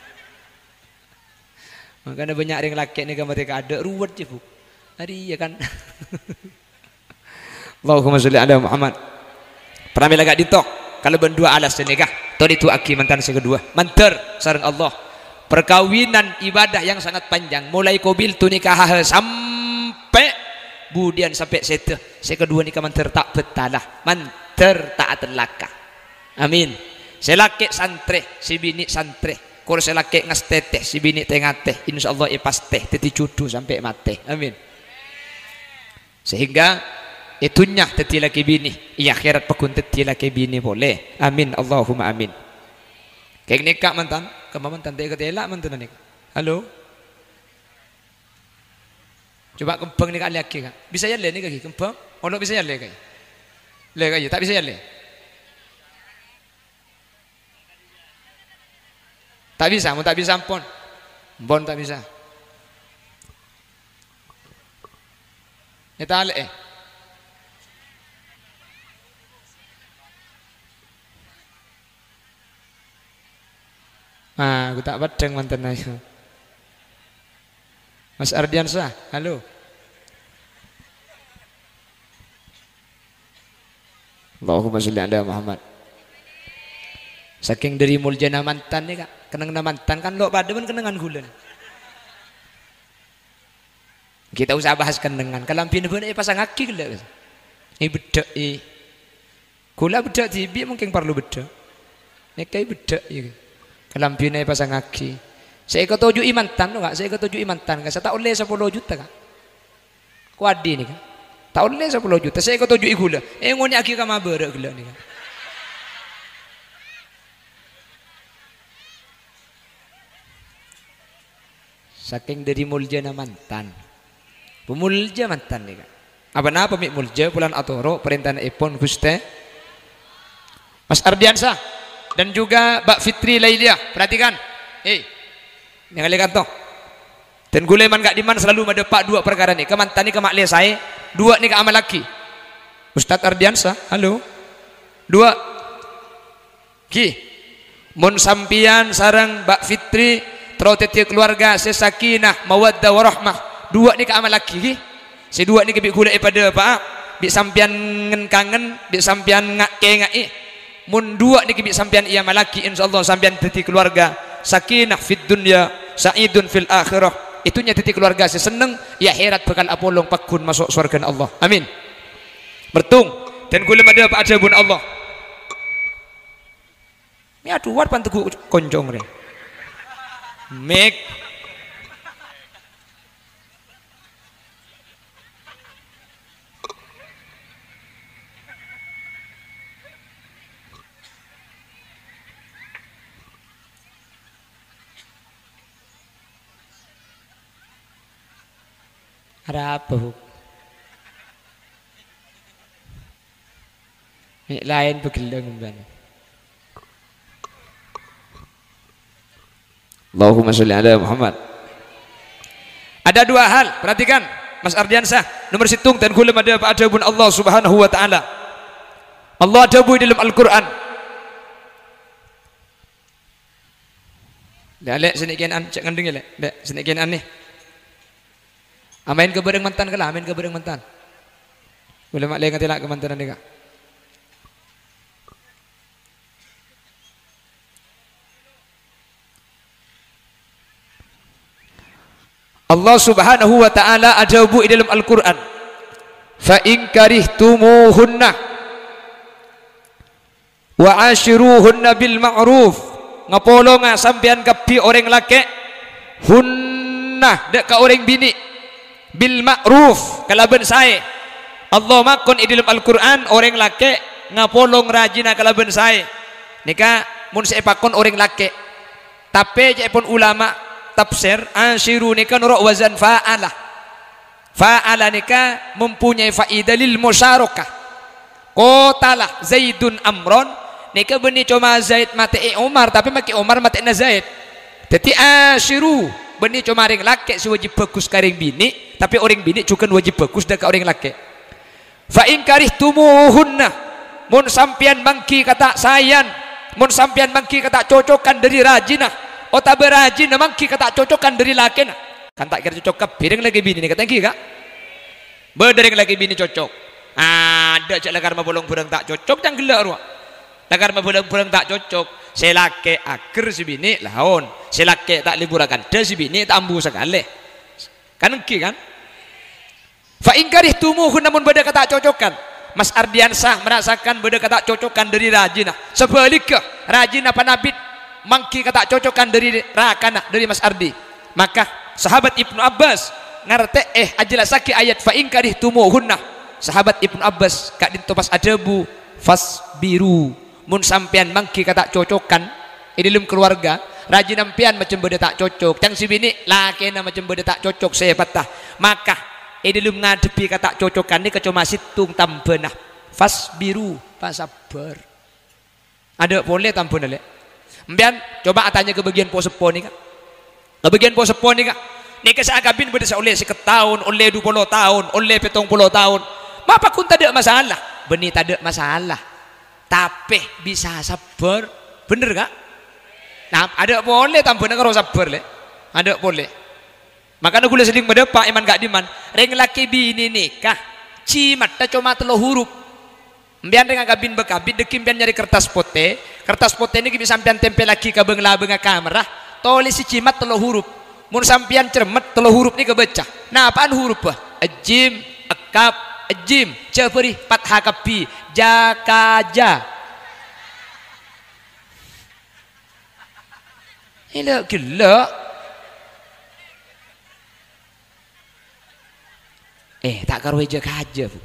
Mangkana bânnya' rèng lakè' nèka matè kaadâ' ruwet jâ, Bu. Arèya kan. Allahumma sholli ala Muhammad. Pramèla ka'dinto, kalabân duwâ' alas nèka, torè du'aaghi mantan sè kaduwâ. Mandhâr sareng Allah. Perkawinan ibadah yang sangat panjang, mulai qabiltu nikahaha sampè' budiyân sampè' sèdhâ. Sè kaduwâ nèka mandhâr ta' bâtala, mandhâr ta' atellaka. Amin. Sè lakè' santrè, sè binè' santrè. Kor sè lakè' ngastètè, sè binè' tè-ngatè. Insyaallah èpastè dhâddhi jhudhu sampè' matè. Amin. Sehingga è dhunnya dhâddhi lakè binè, è akhèrat pagghun dhâddhi lakè binè polè. Amin, Allahumma amin. Kèng nèka mantan, kemma mantan, tè' katèla mantan nèka. Halo? Coba kembhâng nèka alèyaghi, Ka'. Bisa èyallè nèka ghi, kembhâng? Ono bisa èyallè, Ka'? Lè, Ka', iyâ, ta' bisa èyallè? Ta' bisa, mon ta' bisa ampon. Ampon ta' bisa. Ètalè'è. Ah, ghu ta' peddhâng manten ayo. Mas Ardiansyah, halo. Allahumma sholli ala Muhammad. Sakèng dhâri moljâna mantan nèka, kennengnganna mantan kan lo' padâ bân kennengngan ghulâ. Ghi' ta' osa bahas kennengngan, kalambhina bâ'na èpasangaghi ghellâ'. Èbheddhâ'i. Ghulâ beddhâ' dhibi' mungkin parlo beddhâ'. Nèka èbheddhâ'i. Kalambhina èpasangaghi. Sè èkatoju'i mantan, Ka', sè èkatoju'i mantan, Ka', sè ta' ollè sapolo juta, Ka'. Kowat dhi nèka. Ta' ollè sapolo juta, sè èkatoju'i ghulâ. Èngonè'aghi ka mabârâ' ghellâ' nèka. Sakèng dhâri moljâna mantan. Pamolja mantan nèka. Apa-napa mè' molja, polana atoro' parèntana èpon Ghustè. Mas Ardiansyah dan juga Mbak Fitri Lailiyah, perhatikan. Eh, nèngalè kanto. Dan ghulâ man ka'dimman selalu madâpa' duwâ' parkara nèka. Mantan nèka ma'lè saè, duwâ' nèka amallaghi. Ustadz Ardiansyah, halo. Duwâ'. Ghi, mon sampèyan sareng Mbak Fitri terro dhâddhiyâ kalowarga sè sakinah, mawaddah, warahmah, duwâ' nèka amallaghi, ghi. Sè duwâ' nèka bi' ghulâ èpadâpa'a, bi' sampèyan ngen-kangen, bi' sampèyan nga'-kènga'è. Mon duwâ' nèka bi' sampèyan èamallaghi, insyaallah sampèyan dhâddhi kalowarga sakinah fid dunya, sa'idun fil akhirah. È dhunnya dhâddhi kalowarga sè senneng, è akhèrat bhâkal apolong pagghun maso' sowarghâna Allah. Amin. Mertung, dan ghulâ madâpa'a dhâbuna Allah. Mè' adhuwâr pan tegghu' koncong rè. Mik. Arapa, Bu? Mè' laèn pagellâng, Bân. Allahumma sholli ala Muhammad. Ada dua hal, perhatikan, Mas Ardiansyah. Nomor sèttong, dan ghulâ madâpa'a dhâbuna Allah Subhanahu wa Ta'ala. Allah adhâbu è dâlem Al-Qur'an. Lè', lè', sè nèkè'an, cè' ngandheng, yâ, lè'. Lè', sè nèkè'an, nè. Amaèn ka bâreng mantan kala, amaèn ka bâreng mantan. Bulâ ma' lè ngatèla' ka mantan nèka. Allah Subhanahu wa Ta'ala adhâbu è dâlem Al-Qur'an, "Fa in karihtumuhunna wa asyiruhunna bil ma'ruf." Ngapolonga sampèyan kabbhi orèng lakè', hunna, dâ' ka orèng binè', bil ma'ruf, kalabân saè. Allah makon è dâlem Al-Qur'an, orèng lakè' ngapolong rajina kalabân saè. Nèka mon sè èpakon orèng lakè'. Tapè ca'èpon ulama tafsir, asyiru nèka noro' wazan fa'ala. Fa'ala nèka mempunyai faidah lil musyarakah. Qatala Zaidun Amron, nèka bânnè coma Zaid matè'è Omar, tapè makkè Omar matè'ana Zaid. Dhâddhi asyiru, bânnè coma rèng lakè' sè wajib bhâghus ka rèng binè', tapè orèng binè' jhughân wajib bhâghus dâ' ka orèng lakè'. "Fa in karihtumuhunna," mon sampèyan mangghi kata' saèyan, mon sampèyan mangghi kata' cocokan dâri rajina, otabâ rajina mangghi kata' cocokan dâri lakèna, kan ta' kèra cocok kabbhi rèng lakè' binè nèka, ta' ènggi, Ka'? Bâdâ rèng lakè' binè cocok. Adâ' jâ' la karma bâlâng-bârâng ta' cocok, cangghellâ' rowa. La karma bâlâng-bârâng ta' cocok, sè lakè' ager sè binè' laon, sè lakè' ta' lebur akandhâ sè binè' ta' ambu sakalè. Kan ènggi, kan? "Fa in karihtumuhunna," mon bâdâ kata' cocokan. Mas Ardiansyah merasakan bâdâ kata' cocokan dâri rajina. Sabhâligghâ, rajina panabit mangghi kata' cocokan dâri rakana, dâri Mas Ardi. Maka sahabat Ibnu Abbas ngartè'è ajhellassaghi ayat "Fa in karihtumuhunna." Sahabat Ibnu Abbas ka'dinto pas adhâbu, "Fasbiru." Mon sampèyan mangghi kata' cocokan è dâlem kalowarga, rajina sampèyan macem bâdâ ta' cocok, ca'na sè binè' lakèna macem bâdâ ta' cocok sèpatta, maka è dâlem ngadhebbhi kata' cocokan nèka coma sèttong tambhâna, "Fasbiru," pasabbhâr. Adâ' polè tambhâna, Lè'. Sampèyan coba atanya ka bâgiyân po-seppo nèka. Ka bâgiyân po-seppo nèka. Nèka sè akabin bâdâ sè ollè sèket taon, ollè du polo taon, ollè pèttong polo taon. Ma' pagghun tadâ' masalah? Bânnè tadâ' masalah. Tapè bisa sabbhâr. Bhender, Ka'? Nah, adâ' polè tambhâna karo sabbhâr, Lè'. Adâ' polè. Makana ghulâ sèddhing madâpa' è man-ka'dimman, rèng lakè' binè nèka jimatta coma tello hurup. Sampèyan rèng akabin bâ-kabit, dâgghi' sampèyan nyarè kertas potè, kertas potè nèka bi' sampèyan tempèllaghi ka bâng-labângnga kamarra, tolèsè jimat tello hurup. Mon sampèyan cermet, tello hurup nèka bâca. Napa'an hurup, bâ? Ejjim, ekkap, ejjim. Jhâbâri, fatha kabbhi. Jakaja. Ella' ghellâ'. Eh, ta' karo èjâ-kajâ, Bu.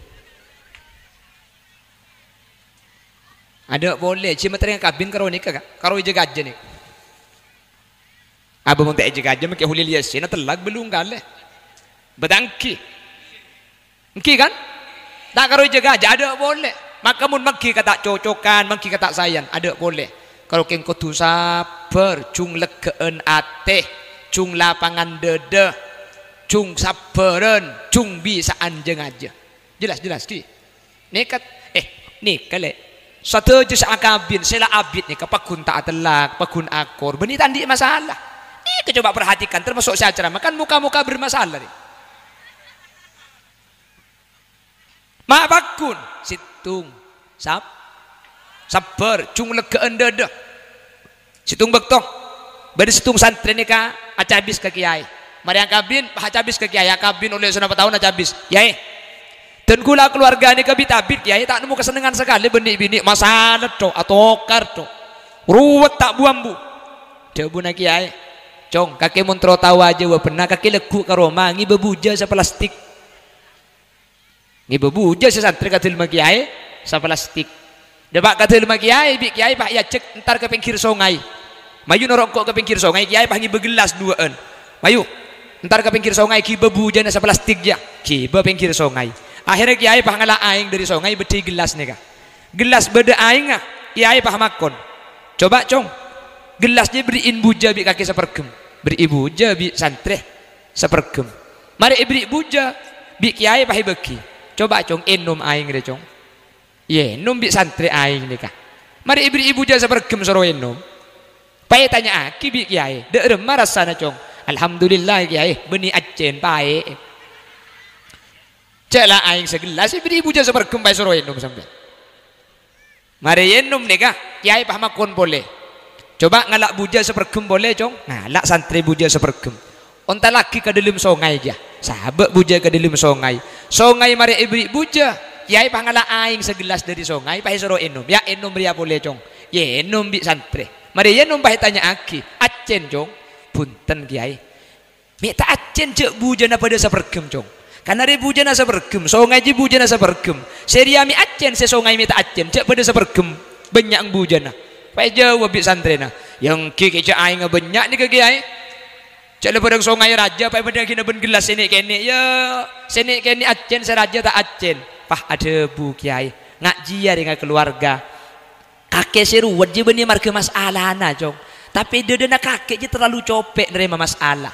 Adâ' polè, jimat rèng akabin karo nèka, Ka'. Karo èjâ-kajâ nèka. Abâ mon ta' èjâ-kajâ, makè Kholil Yasin, tellak bellung kalè. Bâtanggi. Ènggi, kan? Ta' karo èjâ-kajâ, adâ' polè. Maka mon mangghi kata' cocokan, mangghi kata' saèyan, adâ' polè. Karo kèng kodhu sabbhâr, jhung leggâ'ân atè, jhung lapangan dâdâ, jhung sabbhârân, jhung bisa'an jâ-ngajâ. Jelas, jelas, ghi? Nèka, eh, nèka, Lè'. Sadhâjâ sè akabin, sè la abit nèka pagghun ta' atellak, pagghun akor. Bânnè ta' andi' masalah. Nèka coba perhatikan, termasuk sè acaramah, kan moka-moka bermasalah, nè. Ma' pagghun, sèttong, sab-, sabbhâr, jhung leggâ'ân dâdâ. Sèttong bâkto, bâdâ sèttong santrè nèka acabis ka kèyaè. Marè akabin, pas acabis ka kèyaè, akabin ollè sanapa taon acabis. "Kèyaè, dân ghulâ kalowarga nèka bit-abit, Kèyaè, ta' nemmo kasennengngan sakalè bân nè'-binè', masalah, tho, atokar, tho. Ruwet ta' bu-ambu." Dhâbuna kèyaè, "Cong, kakè mon terro taowa jâwâbhânna, kakè lagghu' ka roma ngibâ bujâ saplastik." Ngibâ bujâ sè santrè ka dâlemma kèyaè saplastik. Dâpa' ka dâlemma kèyaè, bi' kèyaè pas èajhâk entar ka pèngghir songay. "Mayu noro' engko' ka pèngghir songay, kèyaè pas ngibâ gellas duwâ'ân. Mayu, entar ka pèngghir songay, ghibâ bujâna saplastik, yâ." Ghibâ pèngghir songay. Akhèrra kèyaè pas ngala' aèng dâri songay, bâddhâi gellas nèka. Gellas bâdâ aèngnga, kèyaè pas makon, "Coba, Cong, gellas jâ bherri'in bujâ bi' kakè saperghem." Bherri'i bujâ bi' santrè saperghem. Marè èbherri' bujâ, bi' kèyaè pas èbâghi. "Coba, Cong, ènom aèng rè, Cong." Ènom bi' santrè aèng nèka. Marè èbherri'i bujâ saperghem soro ènom. Pas ètanya'aghi bi' kèyaè, "Dâ' remma rassana, Cong?" "Alhamdulillah, Kèyaè, bânnè accèn paè'." Jhâ' la aèng sagellas, èberri' bujâ saperghem pas èsoro ènom sampèyan. Marè ènom nèka, kèyaè pas makon polè. Coba ngala' bujâ saperghem polè, Cong. Ngala' santrè bujâ saperghem. Ontallaghi ka dâlem songay, jâ. Sabâ' bujâ ka dâlem songay. Songay marè èberri' bujâ. Kèyaè pas ngala' aèng sagellas dâri songay, pas èsoro ènom. Yâ, ènom rèya polè, Cong. Yâ, ènom bi' santrè. Marè ènom pas ètanya'aghi. Accèn, Cong. Bhunten, Kèyaè. Mè' ta' accèn jhâ' bujâna padâ saperghem, Cong. Karna rè bujâna saperghem, songay jiyâ bujâna saperghem. Sè rèya mè' accèn, sè songay mè' ta' accèn, jhâ' padâ saperghem. Bânnya'na bujâna. Pas èjâwâb bi' santrèna, "Yâ ènggi kèya jhâ' aèngnga bânnya' nèka, Kèyaè. Jhâ' la bhârâng songay rajâ, pas èbâdâ'âghina bân gellas sè nè'-kènè'. Yâ, sè nè'-kènè' accèn, sè rajâ ta' accèn." Pas adhâbu Kèyaè, "Nga' jiyâ rèngnga kalowarga. Kakè sè ruwet jiyâ bânnè marghâ masalana, Cong. Tapè dâdâna kakè jiyâ terlalu copè' narèma masala.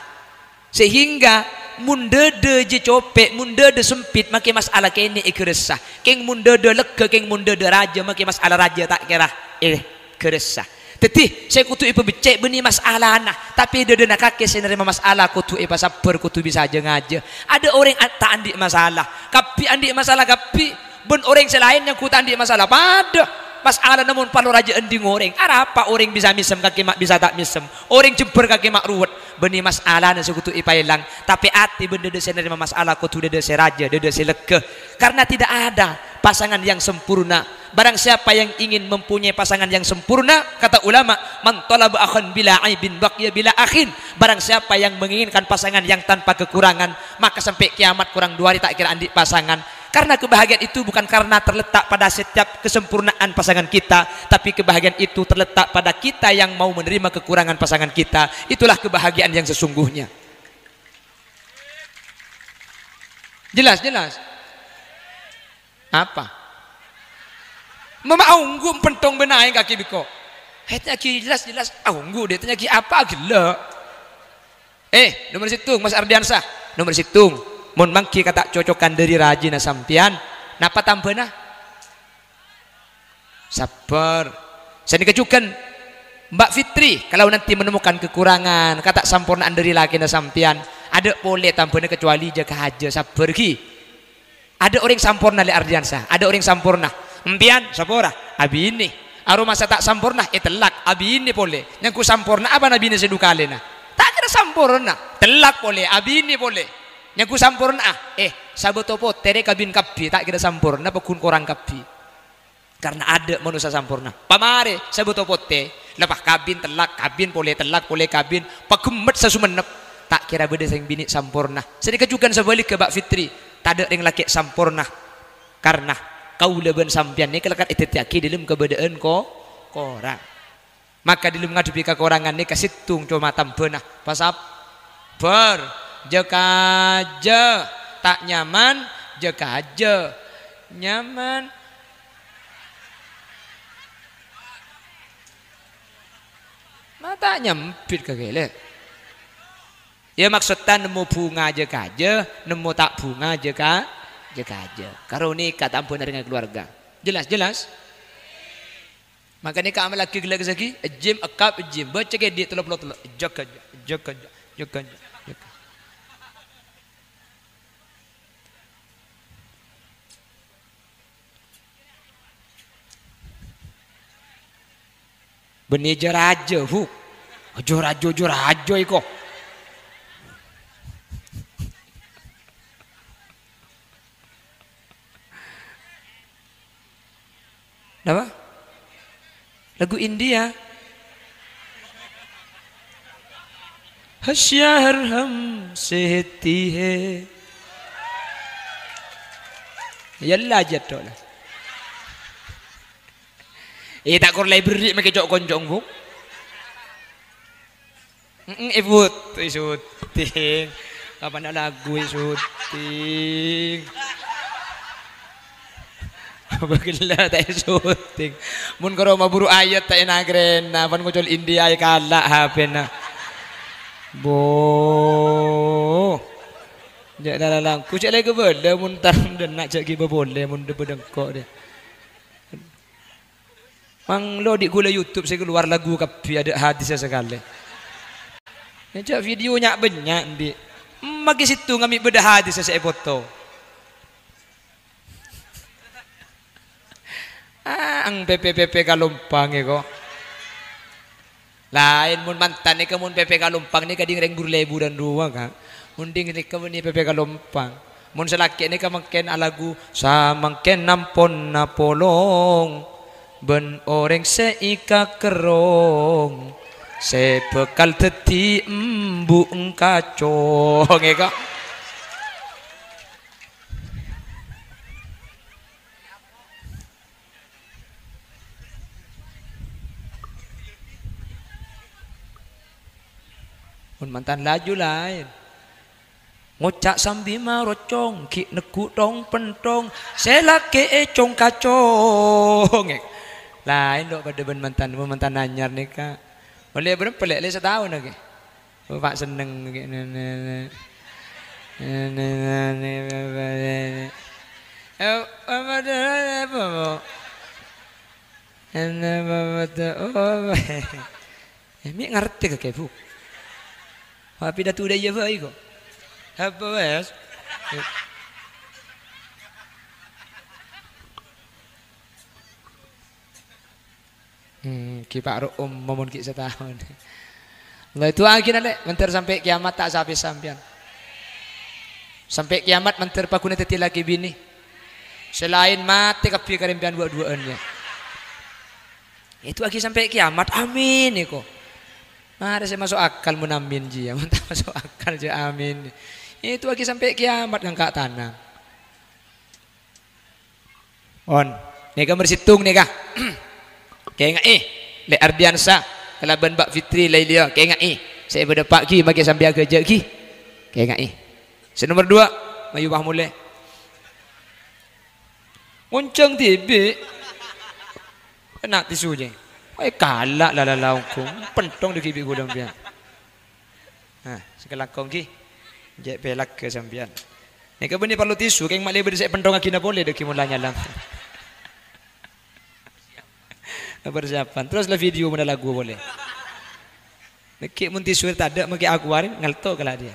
Sehingga mon dâdâ jiyâ copè', mon dâdâ sempit, makè masala kènè' èghâressa. Kèng mon dâdâ leghâ, kèng mon dâdâ rajâ, makè masala rajâ ta' kèra èghâressa. Dhâddhi, sè kodhu èpabeccè' bânnè masalana, tapè dâdâna kakè sè narèma masala kodhu èpasabbhâr, kodhu bisa jâ-ngajâ. Adâ' orèng a-, ta' andi' masala, kabbhi andi' masala kabbhi." Bân orèng sè laèn nyangghu ta' andi' masala padâ. Masalana mon parlo rajâ ending orèng. Arapa orèng bisa mèsem kakè ma' bisa ta' mèsem? Orèng jembhâr kakè ma' ruwet. Bânnè masalana sè kodhu èpaèlang. Tapè atè bân dâdâ sè narèma masala kodhu dâdâ sè rajâ, dâdâ sè leghâ. Karena tidak ada pasangan yang sempurna. Barang siapa yang ingin mempunyai pasangan yang sempurna, kata ulama, "Man talaba akhan bila aibin baqiya bila akhin." Barang siapa yang menginginkan pasangan yang tanpa kekurangan, maka sampai kiamat korang duwâ arè ta' kèra andi' pasangan. Karena kebahagiaan itu bukan karena terletak pada setiap kesempurnaan pasangan kita, tapi kebahagiaan itu terletak pada kita yang mau menerima kekurangan pasangan kita. Itulah kebahagiaan yang sesungguhnya. Jelas, jelas. Apa? Mama aongghu pentong bân aèng kakè bi' ko'. Hèt nyagi jelas-jelas aongghu dè, tanya'aghi apa ghellâ'. Eh, nomer sèttong, Mas Ardiansyah. Nomer sèttong, mon mangghi kata' cocokan dâri rajina sampèyan, napa tambhâna? Sabbhâr. Sanèka jhughân, Mbak Fitri, kalau nanti menemukan kekurangan, kata' sampornaan dâri lakèna sampèyan, adâ' polè tambhâna kecuali jâ-kajâ, sabbhâr ghi. Adâ' orèng samporna, Lè' Ardiansyah. Adâ' orèng samporna. Empèyan, sapa ora? Abinè. Aromasa ta' samporna, ètellak. Abinè polè. Nyangghu samporna, apana binè sè du kalèna? Ta' kèra samporna. Tellak polè, abinè polè. Nyangghu samporna, ah. Eh, sabâto potè rè kabin kabbhi, ta' kèra samporna, pagghun korang kabbhi. Karna adâ' manossa samporna. Pamarè, sabâto potè, la pas kabin tellak, kabin polè, tellak polè kabin, paghemmet sasumenep. Ta' kèra bâdâ sè binè' samporna. Sanèka jhughân sabhâligghâ, Mbak Fitri, tadâ' rèng lakè' samporna. Karna kaulâ bân sampèyan nèka lakar èdhâddhiyâghi dâlem kabâdâ'ân ko-, korang. Maka dâlem ngadhebbhi kakorangan nèka sèttong coma tambhâna. Pasabbhâr. Jâ-kajâ. Ta' nyaman, jâ-kajâ. Nyaman. Ma' ta' nyambit ka kèlè. Yâ, maksodda nemmo bhunga jâ-kajâ, nemmo ta' bhunga jâ-ka-, jâ-kajâ. Karo nèka tambhâna rèng kalowarga. Jelas, jelas? Mangkana ka' amallaghi ghellâ' saghi, ejjhim, ekkap, ejjhim. Bâca kèdhi' tello polo tello'. Jâ-kajâ, jâ-kajâ, jâ-kajâ, jâ-kajâ. Bânnè jâ-rajâ, Bu. Jâ-rajâ, jâ-rajâ èko. Napa? Lagu India. Hasya har hum sehti hai. Yâ la jâ' tho la. Eh, ta' kor la èberri' makè co'-konco', Bu. Mm-mm, eh, put-, eh, syuting. Kapan lagu, eh, syuting? Apa ghellâ' ta' syuting? Mon karo maburu ayat ta' ènagrèna, pan ngocol India èkala' H P-na. Bo. Jâ' lalalangku, cè' la èkabâlâ mon tar dâ' enna' jâ' ghibâ polè mon dâ-, bâdâ engko' dâ. Manglo dhi' ghulâ YouTube sè kalowar lagu kabbhi, adâ' hadissa sakalè. Ngajhâk video nya'-bânnya' andi'. Emma ghi' sèttonga mè' bâdâ hadissa sè èpoto. Ah, ang pepe-pepe kalompang è, ko'. Laèn mon mantan nèka, mon pepe kalompang nèka ding rèng buru leburan rowa, Ka'. Mon ding nèka bânnè pepe kalompang. Mon sè lakè' nèka mangkèn alagu, "Samangkèn ampon napolong, bân orèng sè èkakerrong, sè bhâkal dhâddhi embu' engkacong," è, ko'. Mon mantan laju laèn. Ngoca' sambi marocong, ghi' neggu' thong-penthong, sè lakè' è cong-kacong. Laèn lo' padâ bân mantan, bân mantan anyar nèka. Ollè bârâmpa lè'? Lè' sataon aghi. Bapa' senneng. Emi' ngartè ka kè, Bu? Wa' pidato dâ' iyâ bhâi, ko'. Apa, wes? Hmm, ghi' pa' ro' omma mon ghi' sataon. La èdu'aaghi, na', Lè', mandhâr sampè' kiamat ta' sapè sampèyan. Sampè' kiamat mandhâr paghuna dhâddhi lakè binè. Sè laèn matè kabbhi karèmpèyan wa'-duwa'an, yâ. Èdu'aaghi sampè' kiamat, amin, èko. Marè sè maso' akal mon amin, jiyâ. Mon ta' maso' akal, jiyâ, amin. Èdu'aaghi sampè' kiamat ngangka' tanang. On. Nèka nomer sèttong nèka. Kaènga'è, Lè' Ardiansa kalabân Mbak Fitri Lailya, kaènga'è. Sè èpadâpa'aghi makè sampèyan ghâjâ'aghi. Kaènga'è. Sè nomer duwâ', mayu pas molè. Ngoncang dhibi'. Kèna tisu, jè. Wah, kala' la, la, la, ongghu. Penthong dâggi' bi' ghulâ sampèyan. Nah, sè kalangkong ghi. Jhâ' pèlagghâ sampèyan. Nèka bânnè parlo tisu, kèng ma'lè bâdâ sè èpenthongaghina polè dâggi' mon la nyala. Persiapan. Terros la video mon alagu polè. Nèkè mon tisu tadâ' makè aqua rè ngalto kala' dhiyâ.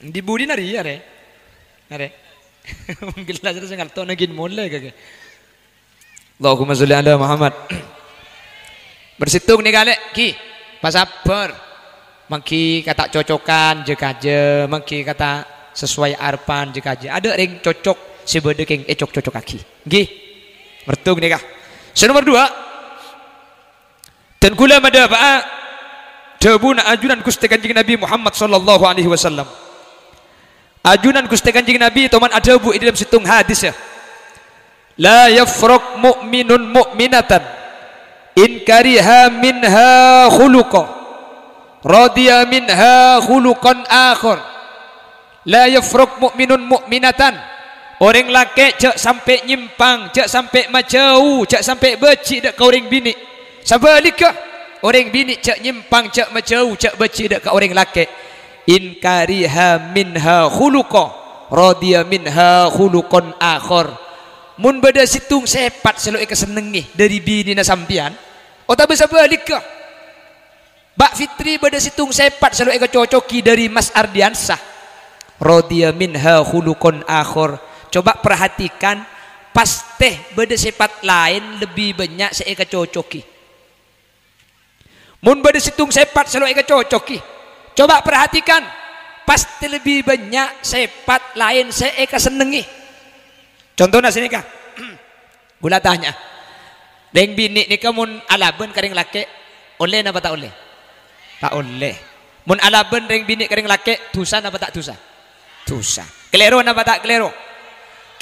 Di budi nari ya, rè. Arè. Mon gelas terros ngalto nagin molè kakè. Allahumma sholli ala Muhammad. Nomer sèttong nèka, Lè', ghi. Pasabbhâr. Mangghi ka ta' cocokan, jâ-kajâ. Mangghi ka ta' sesuai arebbhân, jâ-kajâ. Adâ' rèng cocok sè bâdâ kèng ècok-cocokaghi. Ghi. Nomer sèttong nèka. Sè nomer duwâ'. Dan ghulâ madâpa'a dhâbuna ajunan Ghustè Kanjeng Nabi Muhammad sallallahu alaihi wasallam. Ajunan Ghustè Kanjeng Nabi toman adhâbu è dâlem sèttong hadis, ya. "La yafraq mu'minun mu'minatan in kariha minha khuluqa, radiya minha khuluqan akhar." "La yafraq mu'minun mu'minatan." Orèng lakè' jhâ' sampè' nyèmpang, jhâ' sampè' majâu, jhâ' sampè' bâji' dâ' ka orèng binè'. Sabhâligghâ, orèng binè' jhâ' nyèmpang, jhâ' majâu, jhâ' bâji' dâ' ka orèng lakè'. "In kariha minha khuluqa, radiya minha khuluqan akhar." Mon bâdâ sèttong sèpat sè lo' èkasennengngè dâri binèna sampèyan, otabâ sabhâligghâ, Mbak Fitri bâdâ sèttong sèpat sè lo' èkacocoki dâri Mas Ardiansa. Radiya minha khuluqan akhar. Coba perhatikan, pastè bâdâ sèpat laèn lebbi bânnya' sè èkacocoki. Mon bâdâ sèttong sèpat sè lo' èkacocoki, coba perhatikan, pastè lebbi bânnya' sèpat laèn sè èkasennengngè. Contona sanèka. Ghulâ tanya'a. Rèng binè' nèka mon alabân ka rèng lakè', ollè napa ta' ollè? Ta' ollè. Mon alabân rèng binè' ka rèng lakè', dhusa napa ta' dhusa? Dhusa. Kalèro napa ta' kalèro?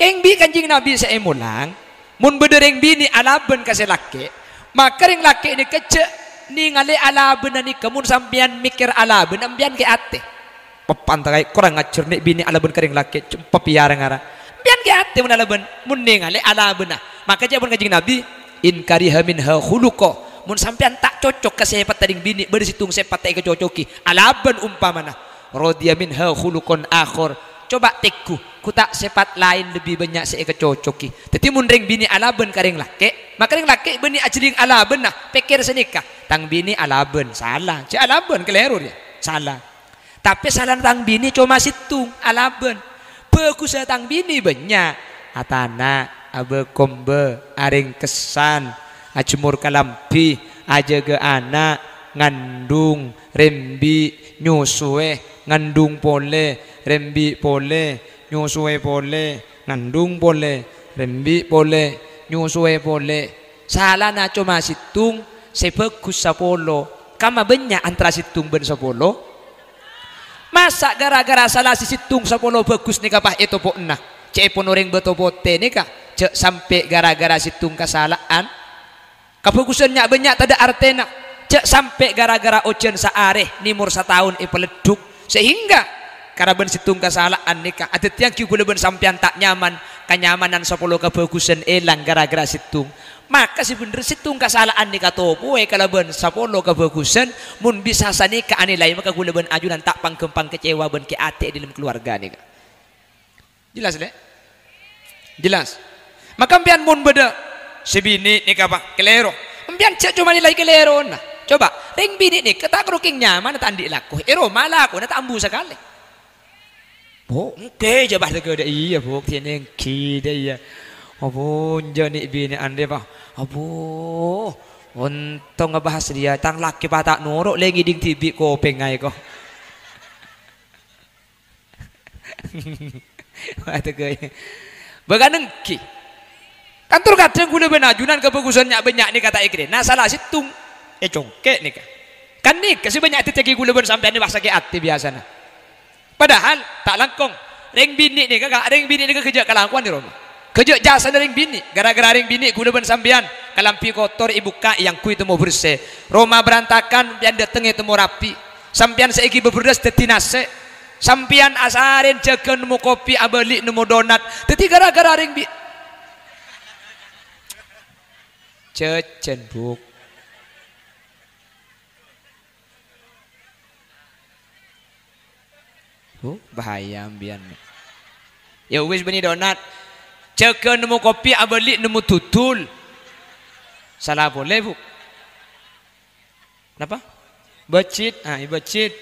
Kèng bi' Kanjeng Nabi sè èmolang, mon bâdâ rèng binè' alabân ka sè lakè', maka rèng lakè' nèka jhâ' nèngalè alabânna nèka, mon sampèyan mèkkèr alabân, sampèyan kè atè. Pepanta kaè, korang ajhâr nè' binè' alabân ka rèng lakè', cempa piyara ngara. Sampèyan kè atè mon alabân, mon nèngalè alabânna. Maka jâwâbhân Kanjeng Nabi, "In kariha minha khuluqa." Mon sampèyan ta' cocok ka sèpatta rèng binè', bâdâ sèttong sèpat ta' èkacocoki. Alabân ompamana. "Radiya minha khuluqan akhar." Coba tèngghu, ghu ta' sèpat laèn lebbi bânnya' sè èkacocoki. Dhâddhi mon rèng binè' alabân ka rèng lakè', maka rèng lakè' bânnè ajhâling alabânna. Pèkkèr sanèka, "Tang binè' alabân, sala." Jhâ' alabân, kalèro rèya. Sala. Tapè salana tang binè' coma sèttong, alabân. Bhâghussa tang binè' bânnya', atana'. Abâ-kombâ, arèng kessan, ajemmor kalambhi, ajâgâ ana', ngandhung, rembi', nyosoè, ngandhung polè, rembi' polè, nyosoè polè, ngandhung polè, rembi' polè, nyosoè polè. Salana coma sèttong, sè bhâghus sapolo. Kamma bânnya' antara sèttong bân sapolo? Masa' ghârâ-ghârâ sala sè sèttong sapolo bhâghus nèka pas ètopo'na? Ca'èpon orèng bâto potè nèka, jhâ' sampè' ghârâ-ghârâ sèttong kasala'an. Kabhâghusân nya'-bânnya' tadâ' artèna, jhâ' sampè' ghârâ-ghârâ ojhân saarè nèmor sataon èpaleddhuk. Sehingga karabân sèttong kasala'an nèka adhâddhiyâghi ghulâ bân sampèyan ta' nyaman, kanyamanan sapolo kabhâghusân èlang ghârâ-ghârâ sèttong. Maka sè bhendher sèttong kasala'an nèka topoè kalabân sapolo kabhâghusân, mon bisa sanèka anilai maka ghulâ bân ajunan ta' pang-ghâmpang kecewa bân kè atè è dhâlem kalowarga nèka. Jelas, Lè'? Jelas. Maka empèyan mon bâdâ sè binè' nèka, Pa', kalèro, empèyan jhâ' coma nilai kalèrona. Coba, rèng binè' nèka ta' karo kèng nyamana ta' andi' lako. È roma lakona ta' ambu sakalè. Bu, èngghi jâ' bâ' dâgâ dâ' iyâ, Bu, kènè èngghi dâ' iyâ. Abu, enjâ' nè' binè' andhi, Pa'. Abu, ontong abahas rèya, tang lakè pa' ta' noro', lè ngèdhing dhibi' kopèngnga èko. Wah, dâgâ iyâ. Bâkal èngghi. Kan tor kadhâng ghulâ bân ajunan kabhâghusân nya'-bânnya' nèka ta' èkèrèna, sala sèttong ècongkè' nèka. Kan nèka sè bânnya' èdhâddhiyâghi ghulâ bân sampèyan nèka sakè' atè biyasana. Padahal ta' langkong. Rèng binè' nèka, Ka', rèng binè' nèka ghâjâ' kalakowan è roma. Ghâjâ' jhâsana rèng binè'. Ghârâ-ghârâ rèng binè' ghulâ bân sampèyan kalambhi kotor èbukka', èangghuy temmo bersè. Roma berantakan, sampèyan dâteng ètemmo rapi. Sampèyan sè èghibâ bherrâs dâddhi nasè'. Sampèyan asarèn jâgâ nemmo kopi, abâli nemmo donat. Dâddhi ghârâ-ghârâ rèng bi-, jhâjhân, Bu'. Bu, bahaya sampèyan. Yâ wis, bânnè donat. Jâgâ nemmo kopi, abâli nemmo dudul. Sala polè, Bu'. Napa? Bâjit. Ah, è bâjit.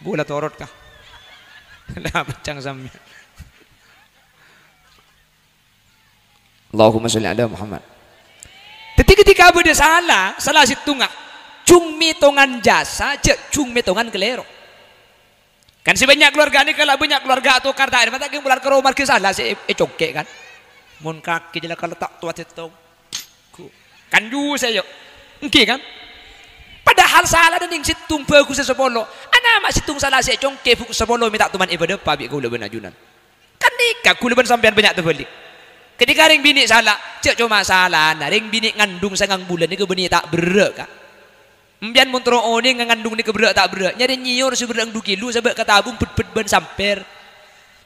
Bu, la torot, Ka'. La pèccang sampèyan. Allahumma sholli ala Muhammad. Dâddhi, ketika bâdâ sala, sala sèttonga, jhung mètongan jasa, jhâ' jhung mètongan kalèro. Kan sè bânnya' kalowarga nèka la bânnya' kalowarga atokar ta' èrèma ta' kèng molar ka roma marghâ sala sè è-, ècongkè', kan. Mon kakè jhâ' la kalètta' towa sèttong. Gu-, kan jhusè, yâ. Èngghi, kan? Padahal salana nèng sèttong bhâghusâ sapolo. Anapa sèttong sala sè ècongkè' bhâghus sapolo mè' ta' toman èpadâpa' bi' kaulâ bân ajunan? Kan nèka ghulâ bân sampèyan bânnya' tabâli'. Ketika rèng binè' sala, jhâ' coma salana, rèng binè' ngandhung sangang bulân nèka bânnè ta' berrâ', Ka'. Empèyan mon terro onèng ngandhung nèka berrâ' ta' berrâ', nyarè nyèyor sè berrâ' ndu kilo sabâ' katabung bhât-bhât bân sampèr.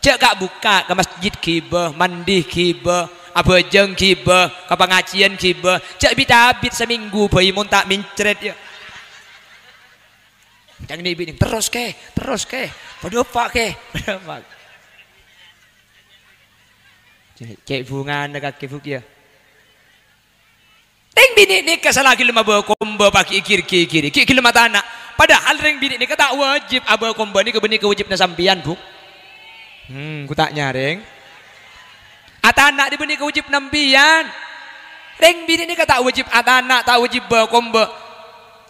Jhâ' ka'-bukka' ka masjid ghibâ, mandi ghibâ, abhâjâng ghibâ, ka pangajiyân ghibâ. Jhâ' bit-abit samènggu bhâi mon ta' mèncrèt, yâ. Ca'na nè' binè', "Terros, Kè, terros, Kè. Padâpa', Kè, padâpa'." Cè', cè' bhungana kakè, Bu', yâ. Rèng binè' nèka sala ghellem abâ-kombâ paghi' gir-gigiri, ghi' ghellem atana'. Padahal rèng binè' nèka ta' wajib, abâ-kombâ nèka bânnè kawâjibhânna sampèyan, Bu'. Hmm, ghu ta' nyarèng. Atana' nèka bânnè kawâjibhânna sampèyan. Rèng binè' nèka ta' wajib atana', ta' wajib bâ-kombâ.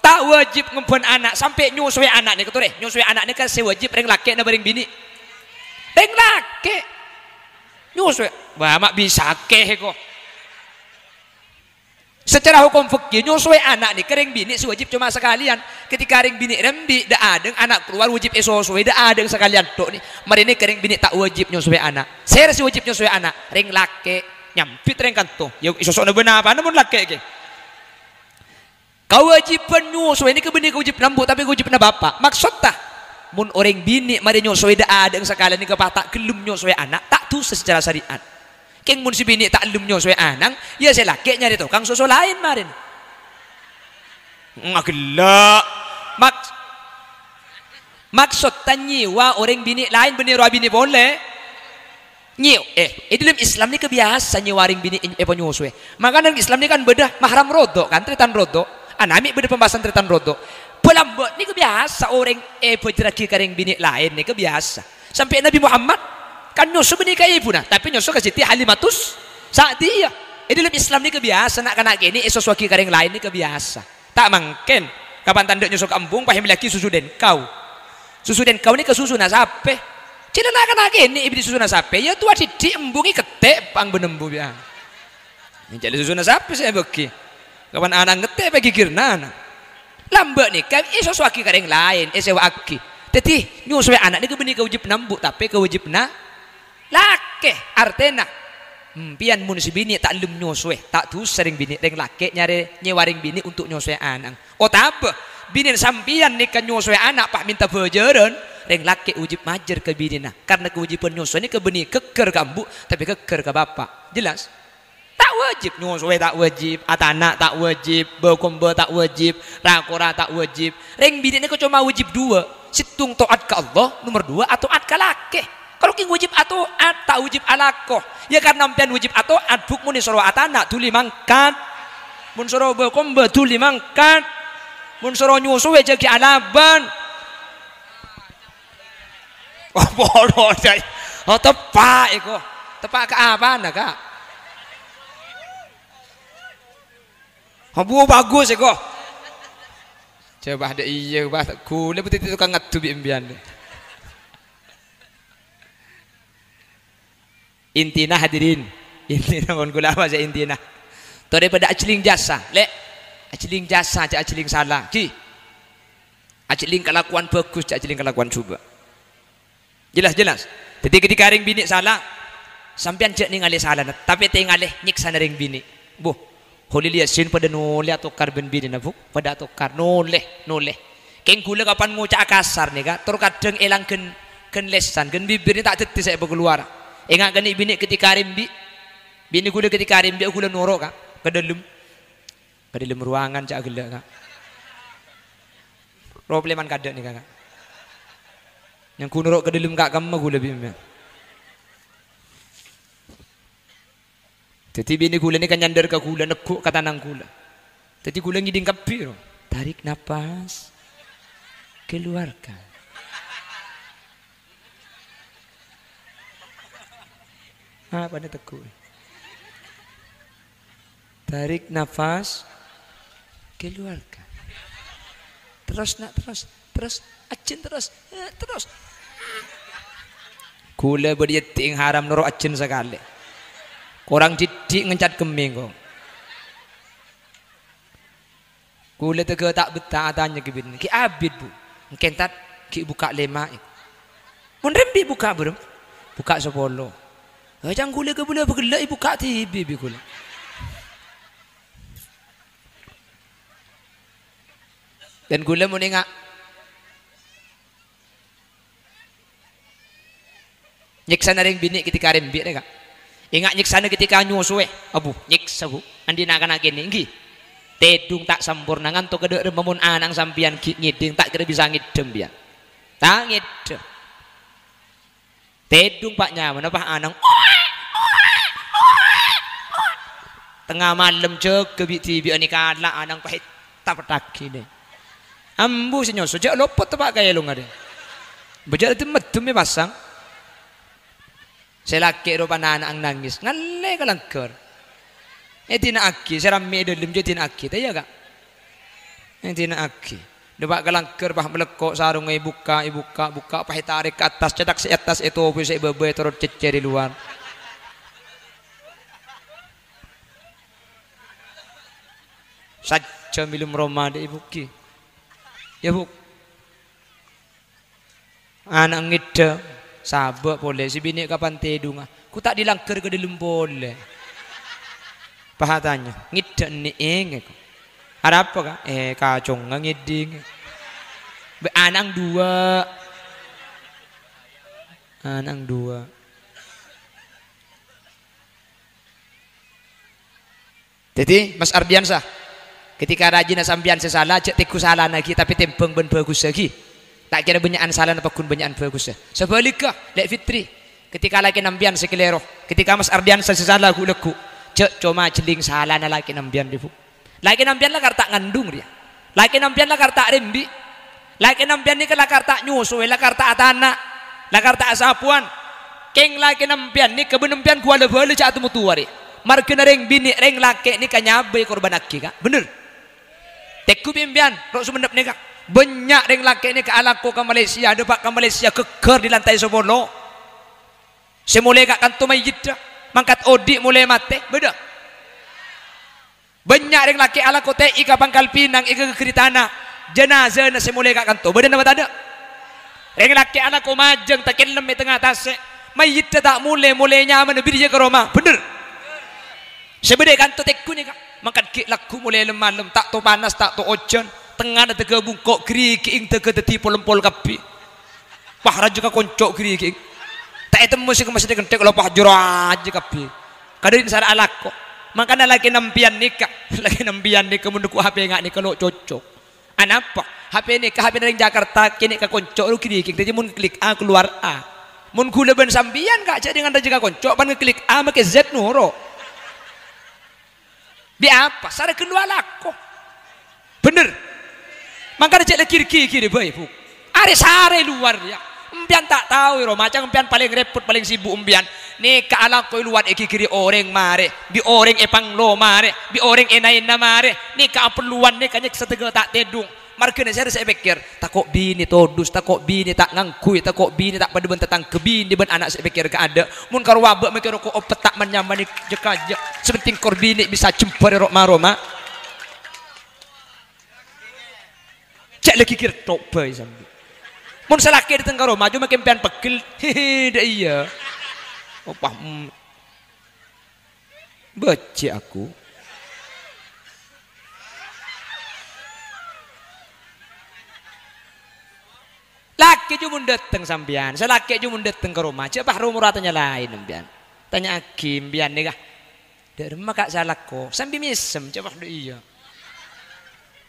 Ta' wajib ngemban ana', sampè' nyosowè ana' nèka, torè, nyosowè ana' nèka sè wajib rèng lakè' napa rèng binè'? Rèng lakè'. Nyosowè, wah, ma' bisa kè, ko. Secara hukum fikih, nyosowè ana' nèka rèng binè' sè wajib coma sakalèyan. Ketika rèng binè' rembi', dâ' adâ'na ana' kalowar wajib èsosowè, dâ' adâ'na sakalèyan tok nè. Marèna ka rèng binè' ta' wajib nyosowè ana'. Sèra sè wajib nyosowè ana'? Rèng lakè'. Nyambit rèng kanto. Yâ, èsoso'na bân apana mon lakè' kè? Kawâjibhân nyosowè nèka bânnè kawâjibhânna embu', tapè kawâjibhânna bapa'. Maksoddhâ, mon orèng binè' marè nyosowè dâ' adâ'na sakalèyan nèka pas ta' ghellem nyosowè ana', ta' dhusa secara syariat. Kèng mon sè binè' ta' ellem nyosowè ana', yâ sè lakè' nyarè tokang soso laèn marèna. Ngagella'. Maks-, maksoddhâ nyèwa orèng binè' laèn bânnè rowa binè' polè. Nyèw-, eh, è dhâlem Islam nèka biyasa nyèwa rèng binè' èpanyosowè. Makanan Islam nèka kan bâdâ mahram rodho', kan, tarètan rodho'. Ana' mè' bâdâ pembahasan tarètan rodho'. Bâlâmbâ' nèka biyasa orèng èbhâjrâghi ka rèng binè' laèn nèka biyasa. Sampè' Nabi Muhammad kan nyoso bânnè ka èbhuna, tapè nyoso ka Siti Halimatus Sa'diyâ, è dâlem Islam nèka biyasa, na'-kana' kènè' èsosoaghi ka rèng laèn nèka biyasa. Ta' mangkèn, kapan ta' endâ' nyoso ka embung, pas èmellèaghi susu dengkau. Susu dengkau nèka susuna sapè? Jhâ' la na'-kana' kènè' èbâghi susuna sapè, iyâ towa dhiddhi' embung èkèttè' pang bân embu biyasa. Jhâ' la susuna sapè sè èbâghi. Kapan ana' ngèttè' paghi ghirna ana'. Lambâ' nèka èsosoaghi ka rèng laèn, èsèwa'aghi. Dhâddhi, nyosowè ana' nèka bânnè kawâjibhânna embu', tapè kawâjibhânna lakè. Artèna, empèyan mon sè binè' ta' ellem nyosowè, ta' dusa rèng binè', rèng lakè nyarè nyèwa rèng binè' onto' nyosowè ana'. Otabâ, binèna sampèyan nèka nyosowè ana' pas mènta bhâjârân, rèng lakè wâjib majâr ka binèna. Karna kawâjibhân nyosowè nèka bânnè ghâgghâr ka embu', tapè ghâgghâr ka bapa'. Jelas? Ta' wâjib, nyosowè ta' wâjib, atana' ta' wâjib, bâ-kombâ ta' wâjib, ra-kora ta' wâjib. Rèng binè' nèka coma wâjib duwâ', sèttong to'at ka Allah, nomer duwâ' ato'at ka lakè. Kalau kèng wâjib ato'at, ta' wâjib alako. Yâ karna empèyan wâjib ato'at, Bu', mon èsoro atana', dhuli mangkat. Mon soro bâ-kombâ, dhuli mangkat. Mon soro nyosowè, jâghi alabân. Oh, polo, Cak. Oh, teppa' èko. Teppa' ka apana, Ka'? Oh, bu-, bagus èko. Coba dâ' iyâ, Pak. Ghulâ bhâdhi tokang ngaddu bi' empèyan. Intina, hadirin. Intina, mon ghulâ apa sè intina? Torè padâ ajhelling jasa, Lè'. Ajhelling jasa, jhâ' ajhelling sala. Ghi. Ajhelling kalakowan bagus, jhâ' ajhelling kalakowan jhubâ'. Jelas, jelas. Dhâddhi, ketika rèng binè' sala, sampèyan jhâ' nèngalè salana, tapè tèngalè nyèksana rèng binè'. Bu, Kholil Yasin padâ nolè atokar bân binèna, Bu. Padâ atokar, nolè, nolè. Kèng ghulâ kapan ngoca'a kasar nèka, tor kadhâng èlang ghân, ghân lèsan, ghân bibir nè ta' dhâddhi sè èpakalowara. Ènga' kènè' binè' ketika rèmbi', binè ghulâ ketika rèmbi', ghulâ noro', Ka', ka dâlem. Ka dâlem ruangan, jhâ' ghellâ', Ka'. Rowa palèman kadâ' nèka, Ka'. Nyangghuna ro' ka dâlem ka' kemma ghulâ bi' empèyan. Dhâddhi binè ghulâ nèka nyandâr ka ghulâ, neggu' ka tanang ghulâ. Dhâddhi ghulâ ngèdhing kabbhi, ro. Tarik napas, keluarkan. Apana teggu'? Tarik nafas, keluarkan. Terus, Nak, terus. Terus, ajin terus. Eh, terus. Ghulâ bâdâ èdhing haram noro' ajin sakalè. Korang dhiddhi' ngencat kemmèng, kok. Ghulâ tèghâ ta' bettah atanya ka binè, "Ghi' abit, Bu?" "Engkèn, Tat, ghi' bukka' lèma', è." "Mon rèmbi' bukka' bârâmpa?" "Bukka' sapolo." "Eh, ca'na ghulâ kabâlâ bâghellâ' èbukka' dhibi' bi' ghulâ." Dân ghulâ mon ènga' Nyèksana rèng binè' ketika rèmbi' rè, Ka'. Ènga' nyèksana ketika nyosowè. Abu, nyèksa, Bu. Andi' na'-kana' kènè', ènggi. Tèdung ta' samporna, nganto' ka dâ' remma mon ana'na sampèyan ghi' ngèdhing, ta' kèra bisa ngèdhâm, pèyan. Ta' ngèdhâm. Tèdung pa' nyamana, pa' ana'na. Tengnga malem jâgâ bi'-dhibi'ân èkala' ana'na, pa' ètapetthaghi, nè. Ambu sè nyoso, jhâ' lopot teppa' ka èlongnga, rè. Bâjâ' dem-meddem èpasang. Sè lakè' ropana ana'na nangès, ngallè ka langghâr. Èdina'aghi, sè rammè è dâlem jhâ' èdina'aghi, ta' iyâ, Ka'? Èdina'aghi. Dâpa' ka langghâr, pas malèkko' sarongnga èbukka', èbukka', bukka', pas ètarèk ka attas, cètak sè è attas ètobus, sè è bâbâ ètorot cèccèr è lowar. Sajjhâm è dâlem roma dâ' èbughi. Iyâ, Bu'. Ana'na ngèdhâ, sabâ' polè, sè binè' kapan tèdungnga. Ko' ta' dâlem langghâr ka dâlem polè. Pas atanya, "Ngèdhâ ènè' èngè, ko'?" "Arapa, Ka'?" "Eh, kacongnga ngèdhing." Bâ' ana'na duwâ'. Ana'na duwâ'. Dhâddhi, Mas Ardiansa, ketika rajina sampèyan sè sala, jhâ' tèngghu salana ghi, tapè tèmbhâng bân bhâghussa ghi. Ta' kèra bânnya'an salana pagghun bânnya'an bhâghussa. Sabhâligghâ, Lè' Fitri, ketika lakèna sampèyan sè kalèro, ketika Mas Ardiansa sè sala ghu'-lagghu', jhâ' coma jhelling salana lakèna sampèyan, Bu'. Lakèna sampèyan la karta' ngandung rèya. Lakèna sampèyan la karta' rèmbi'. Lakèna sampèyan nèka la karta' nyosowè, la karta' atana', la karta' asapowan. Kèng lakèna sampèyan nèka bân sampèyan ghu la bâlâ jhâ' atemmo towa rè. Marghâna rèng binè', rèng lakè' nèka nyabâi èkorbhânnaghi, Ka'. Bhender. Tèngghu bi' sampèyan, ro' Songennep nèka. Bânnya' rèng lakè' nèka alako ka Malaysia, dâpa' ka Malaysia, ghâgghâr di lantai sapolo. Sè molè ka' kanto mayyiddhâ, mangkat odi' molè matè, bâdâ. Bânnya' rèng lakè' alako tèi ka Pangkal Pinang, èghâgghâri tana, janazana sè molè ka' kanto, bâdâ napa tadâ'? Rèng lakè' alako majâng takellem è tengnga tasè', mayyiddhâ ta' molè, molè nyamana bâriyâ ka roma, bhender? Sè bâdâ è kanto tèngghu nèka, mangkat ghi' lagghu molè lem-malem, ta' to panas, ta' to ojhân, tengngana dâgâ bungko', ghârighi'èng dâgâ dhâddhi pol-empol kabbhi. Wah, rajâ ka konco' ghârighi'èng. Ta' ètemmo sè kemma sè kentèk, lopah jero ajâ kabbhi. Kadhâddhiyân sara alako. Mangkana lakèna sampèyan nèka, lakèna sampèyan nèka mon ghu' H P nga' nèka lo' cocok. Anapa? H P nèka H P rèng Jakarta, kènè' ka konco' ro ghârighi'èng. Dhâddhi mon klik A, keluar A. Mon ghulâ bân sampèyan, Ka', jhâ' dhing rajâ ka konco', pan ngeklik A, makè Z noro'. Bi' apa? Sara ghâllu alako. Bhender. Mangkana jhâ' la ghir-ghigiri bhâi, Bu. Arè-sarè lowar, yâ. Sampèyan ta' tao, è roma, ca'na sampèyan palèng rèpot, palèng sibuk sampèyan. Nèka alako è lowar èghighiri orèng marè, bi' orèng èpanglo marè, bi' orèng èna-èna marè. Nèka apelluwan, nèka nyèksa dâgâ ta' tèdung. Marghâna sèra sè èpèkkèr, tako' binè todus, tako' binè ta' ngangghuy, tako' binè ta' padâ bân tatangghâ, binè bân ana' sè èpèkkèr kaadâ'. Mon karo abâ' mèkkèr ko' opet ta' man-nyaman jâ-kajâ'. Sè pentèng kor binè bisa jembhâr è ro'-maroma. Jhâ' la ghigir tok bhâi sambi. Mon sè lakè dâteng ka roma, coma kèmpèyan pegghel. Hehe, dâ' iyâ. Opah, mm. Bâjjhi' aku. Lakè jhâ' mon dâteng sampèyan, sè lakè jhâ' mon dâteng ka roma, jhâ' pas ro-moro atanya laèn sampèyan. Tanya'aghi sampèyan nèka, "Dâ' remma, Ka', sè alako?" Sambi mèsem, jhâ' pas, "Dâ' iyâ."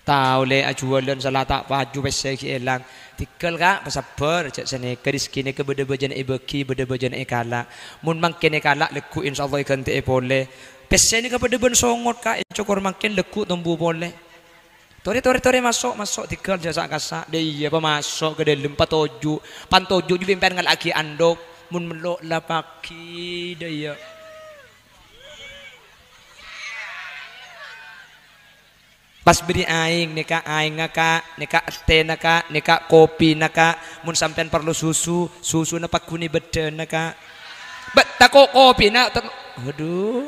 Tao lè ajhuwâlân sala ta' paju pèssè ghi' èlang. Tèghâl, Ka', pasabbhâr, jhâ' sanèka rejhekkè nèka bâdâ bâjâna èbâghi, bâdâ bâjâna èkala'. Mon mangkèn èkala', lagghu' insyaallah èghântè'è polè. Pèssè nèka padâ bân songot, Ka', ècokor mangkèn lagghu' tombu polè. Torè, torè, torè, maso', maso', tèghâl jhâ' sa'-kasa'. Dâ' iyâ, pamaso' ka dâlem, patoju'. Pantoju' jhâ' pèmpèyan ngala' aghi' andhok. Mon mello' la paghi, dâ' iyâ. Pas bâri' aèng, nèka aèngnga, Ka', nèka tèna, Ka', nèka kopina, Ka'. Mon sampèyan parlo susu, susuna pagghun è bâddhâna, Ka'. Bâ', tako' kopina, ter-, adhu.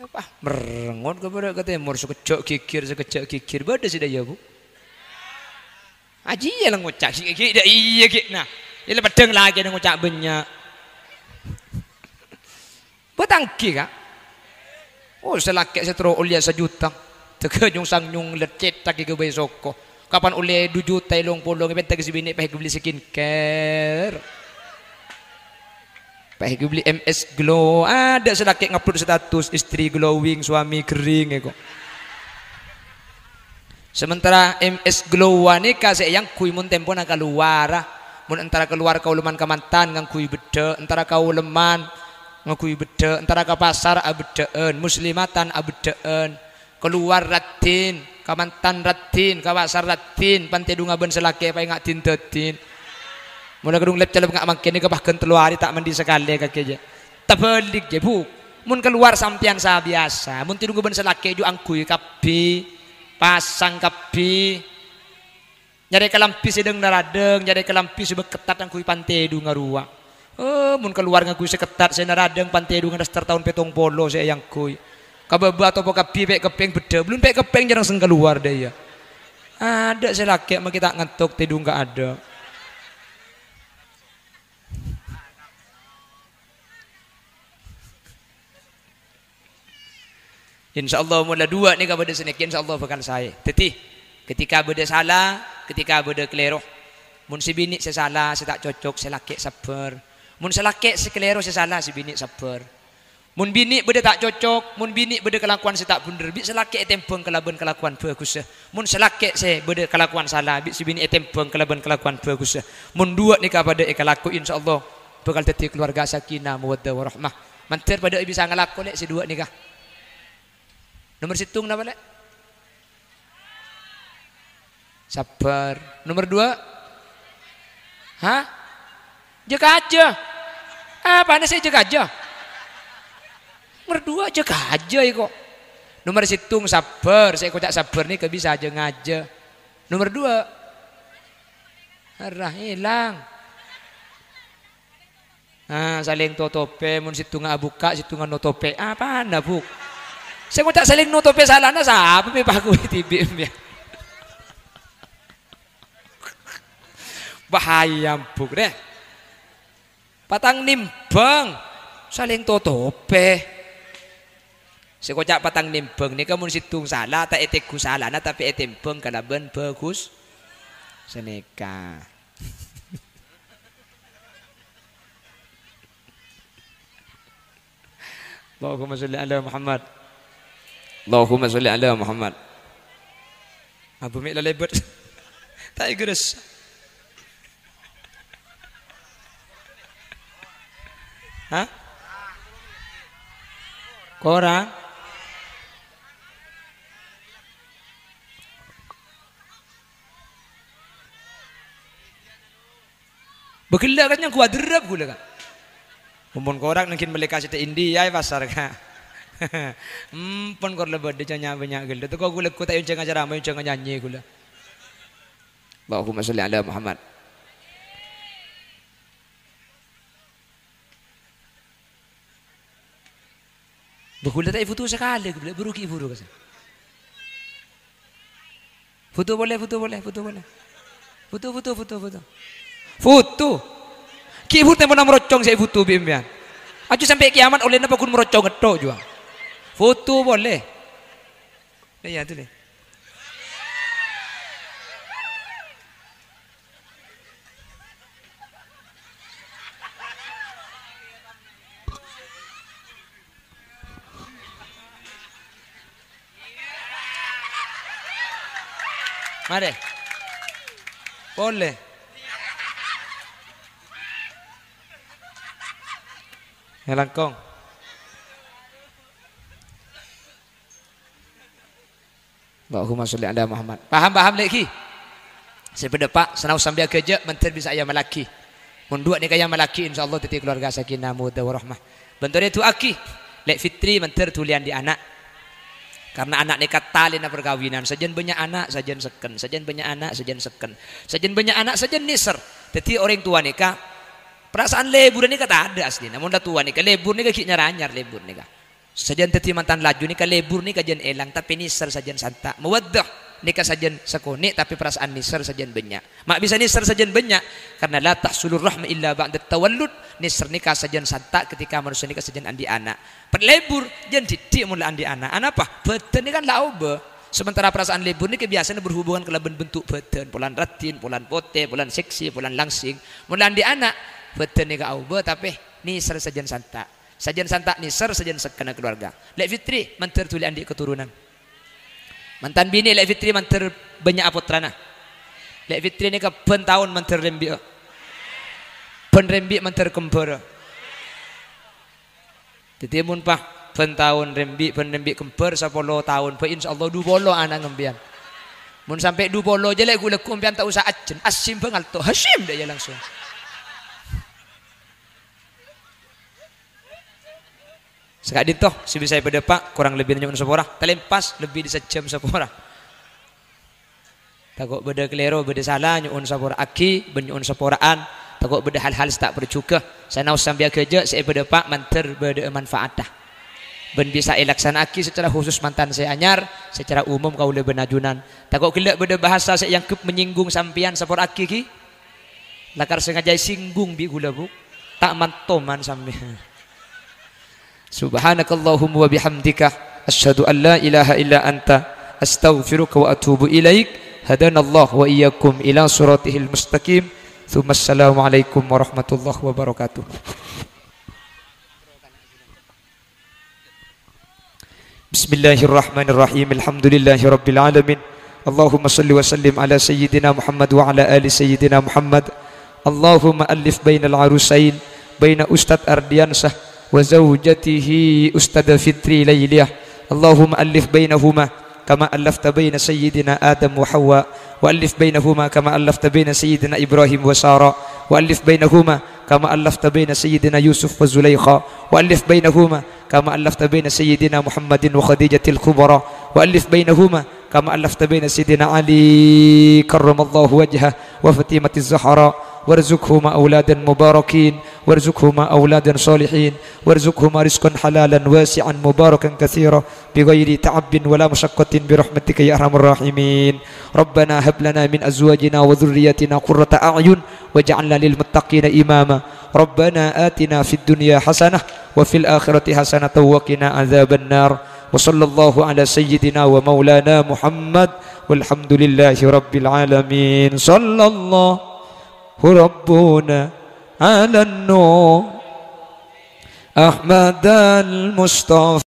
Apa? Merengot ka bârâ' ka tèmor, sakejjhâ' ghighir, sakejjhâ' ghighir. Bâdâ sè dâ' iyâ, Bu? Ajiyâ la ngoca', ghi', ghi', dâ' iyâ, ghi'. Nah, iyâ la peddhâng lakèna ngoca' bânnya'. Bâtangghi, Ka'. Oh, sè lakè' sè terro ollèya sajuta. Tèghâ nyong-sangnyong lè' cèthak èghâbây soko. Kapan ollè du juta è long polo, ngèpènta ka sè binè' pas èghâbelli skincare. Pas èghâbelli M S Glow. Adâ' sè lakè' ngupload status, "Istri glowing, suami kering," èko. Sementara M S Glow-a nèka sè èangghuy mon tempona kalowar. Mon entara kalowar ka Uleman ka Mantan ngangghuy beddhâ', entara ka Uleman ngangghuy beddhâ', entara ka pasar abeddhâ'ân, muslimatan abeddhâ'ân. Kalowar raddhin, ka Mantan raddhin, ka pasar raddhin, pan tèdungnga bân sè lakè' paènga' din-dâddin. Mula kadhung lep-calep nga' mangkèn nèka pas ghân tello arè ta' mandi sakalè kakè jâ. Tabhâlik jâ, Bu. Mon kalowar sampèyan sabiyasa, mon tèdungnga bân sè lakè' jhu angghuy kabbhi, pasang kabbhi. Nyarè kalambhi sè dhâng-narâdhâng, nyarè kalambhi sè bâ-, kettat angghuy pan tèdungnga rowa. Eh, mon kalowar ngangghuy sè kettat sè narâdhâng pan tèdungnga dâstar taon pèttong polo sè èangghuy. Ka bâbâ atopo kabbhi pè' keppèng beddhâ, bellun pè' keppèng jhârâng sè kalowar dâ' iyâ. Adâ' sè lakè' makè ta' ngantok tèdung kaadâ'. Insyaallah, mola duwâ' nèka bâdâ sanèka, insyaallah bhâkal saè. Dhâddhi, ketika bâdâ sala, ketika bâdâ kalèro, mon sè binè' sè sala, sè ta' cocok, sè lakè' sabbhâr. Mon sè lakè' sè kalèro, sè sala, sè binè' sabbhâr. Mon binè' bâdâ ta' cocok, mon binè' bâdâ kalakowan sè ta' bhendher, bi' sè lakè' ètèmbhâng kalabân kalakowan bhâghussa. Mon sè lakè' sè bâdâ kalakowan sala, bi' sè binè' ètèmbhâng kalabân kalakowan bhâghussa. Mon duwâ' nèka padâ èkalako, insyaallah bhâkal dhâddhi kalowarga sakinah, mawaddah, warahmah. Mandhâr padâ bisa ngalako, Lè', sè duwâ' nèka. Nomer sèttong napa, Lè'? Sabbhâr. Nomer duwâ'? Hah? Jâ kajâ. Apana sè jâ kajâ? Nomer dua, jâ kajâ iko. Nomer sèttong, sabbhâr. Sè èkoca' sabbhâr nèka bisa jâ ngajâ. Nomer dua, arah èlang. Ah, salèng totopè, mon sèttongnga abukka', sèttongnga notopè. Apana, Bu'? Sè ngoca' salèng notopè salana sapa, mè' pa' kowe dhibi', mè'? Bahaya, Bu', rè. Patang nèmbhâng, salèng totopè. Sè ngoca' patang nèmbhâng nèka mon sèttong sala, ta' ètegghu salana, tapè ètèmbhâng kalabân bhâghus. Sanèka. Allahumma sholli ala Muhammad. Allahumma sholli ala Muhammad. Abu mè' lalèbât. Ta' ègres. Hah? Korang? Bâghellâ' kan nyangghua derrep ghulâ, Ka'. Mon korang nangghing mellè ka sèdhâ India è pasar, Ka'. Empon kor la bâdâ ca-, nya-, bânnya' ghellâ'. Tèko ghulâ ghu ta' èonjhânga ceramah, èonjhânga nyanyi ghulâ. Allahumma sholli ala Muhammad. Bâ ghulâ ta' èfoto sakalè, ghulâ buru ghi' buru ka sè. Foto polè, foto polè, foto polè. Foto, foto, foto, foto. Foto. Ghi' bu-, tempona morocong sè èfoto bi' sampèyan. Aju sampè' kiamat ollèna paghun morocong ngetto' jhuwa. Foto polè. Iyâ, iyâ, iyâ. Marè. Polè. Yâ, langkong. Allahumma sholli ala Muhammad. Paham, paham, lè', ghi? Sè bâdâ, Pa', sanaos sampèyan ghâjâ', mandhâr bisa èamallaghi. Mon duwâ' nèka èamallaghi, insyaallah dhâddhi kalowarga sakinah, mawaddah, warahmah. Bân torè du'aaghi, lè' Fitri mandhâr dhuli andi' ana'. Karna ana' nèka talèna parkabinan, sajân bânnya' ana', sajân sekken, sajân bânnya' ana', sajân sekken, sajân bânnya' ana', sajân nèser. Dhâddhi orèng towa nèka, parasaan lèburrâ nèka tadâ' asllina. Mon la towa nèka, lèbur nèka ghi' nyar-anyar lèbur nèka. Sajân dhâddhi mantan laju nèka, lèbur nèka jân èlang, tapè nèser sajân santa'. Mawaddah nèka sajân sakonè', tapè parasaan nèser sajân bânnya'. Ma' bisa nèser sajân bânnya', karna la tahsulur rahmah illa ba'da tawallud. Nèser nèka sajân santa' ketika manossa nèka sajân andi' ana'. Pè lèbur, jân dhiddhi' mon la andi' ana'. Anapa? Bhâdhân nèka kan la aobâ. Sementara parasaan lèbur nèka biyasana berhubungan kalabân bentuk bhâdhân, polana raddhin, polana potè, polana seksi, polana langsing. Mon la andi' ana', bhâdhân nèka aobâ, tapè nèser sajân santa'. Sajân santa' nèser, sajân sekkenna kalowarga. Lè' Fitri mandhâr dhuli andi' katoronan. Mantan binè Lè' Fitri mandhâr bânnya' pottrana. Lè' Fitri nèka bân taon mandhâr rembi'â. Bân rembi' mandhâr kembhârâ. Dhâddhi mon pas bân taon rembi', bân rembi' kembhâr sapolo taon, bâ insyaallah dupolo ana' sampèyan. Mon sampè' dupolo jâ lè' ghu-lagghu sampèyan ta' osa ajân, Asyim bângal to, Hasyim dâ' iyâ langsung. Saka'dinto sè bisa èpadâpa', korang lebbina nyo'on sapora. Talèmpas lebbi dâri sajjhâm sapora. Tako' bâdâ kalèro, bâdâ sala, nyo'on sapora'aghi bân nyo'on sapora'an. Tako' bâdâ hal-hal sè ta' parjhughâ. Sanaos sampèyan ghâjâ' sè èpadâpa' mandhâr bâdâ'â manfaatta. Bân bisa èlaksana'aghi sacara khusus mantan sè anyar, sacara umum kaulâ bân ajunan. Tako' ghellâ' bâdâ bahasa sè èangghep menyinggung sampèyan, sapora'aghi ghi. Lakar sengaja singgung bi' ghulâ, Bu. Ta' mantoman sampèyan. Subhanakallahumma wa bihamdika, asyhadu an la ilaha illa anta, astaghfiruka wa atubu ilaik. Hadanallahu wa iyyakum ila siratihil mustaqim. Tsumma assalamualaikum warahmatullahi wabarakatuh. Bismillahirrahmanirrahim. Alhamdulillahi rabbil alamin. Allahumma shalli wa sallim ala sayyidina Muhammad wa ala ali sayyidina Muhammad. Allahumma allif bainal arusain, baina Ustadz Ardiansyah wa zaujatihi Ustadzah Fitri Lailiyah. Allahumma allif bainahuma كما ألفت بين سيدنا آدم وحواء، وألف بينهما كما ألفت بين سيدنا إبراهيم وسارة، وألف بينهما كما ألفت بين سيدنا يوسف وزليخا، وألف بينهما كما ألفت بين سيدنا محمد وخديجة الكبرى، وألف بينهما كما ألفت بين سيدنا علي كرم الله وجهه وفاطمة الزهراء، وارزقهما أولادا مباركين، وارزقهما أولادا صالحين، وارزقهما رزقا حلالا واسعا مباركا كثيرا، بغير تعب ولا مشقة برحمتك يا أرحم الراحمين. ربنا هب لنا من أزواجنا وذرياتنا قرة أعين واجعلنا للمتقين إماما. ربنا آتنا في الدنيا حسنة وفي الآخرة حسنة وقنا عذاب النار. وصلى الله على سيدنا ومولانا محمد والحمد لله رب العالمين. صلى الله ربنا على النور أحمد المصطفى.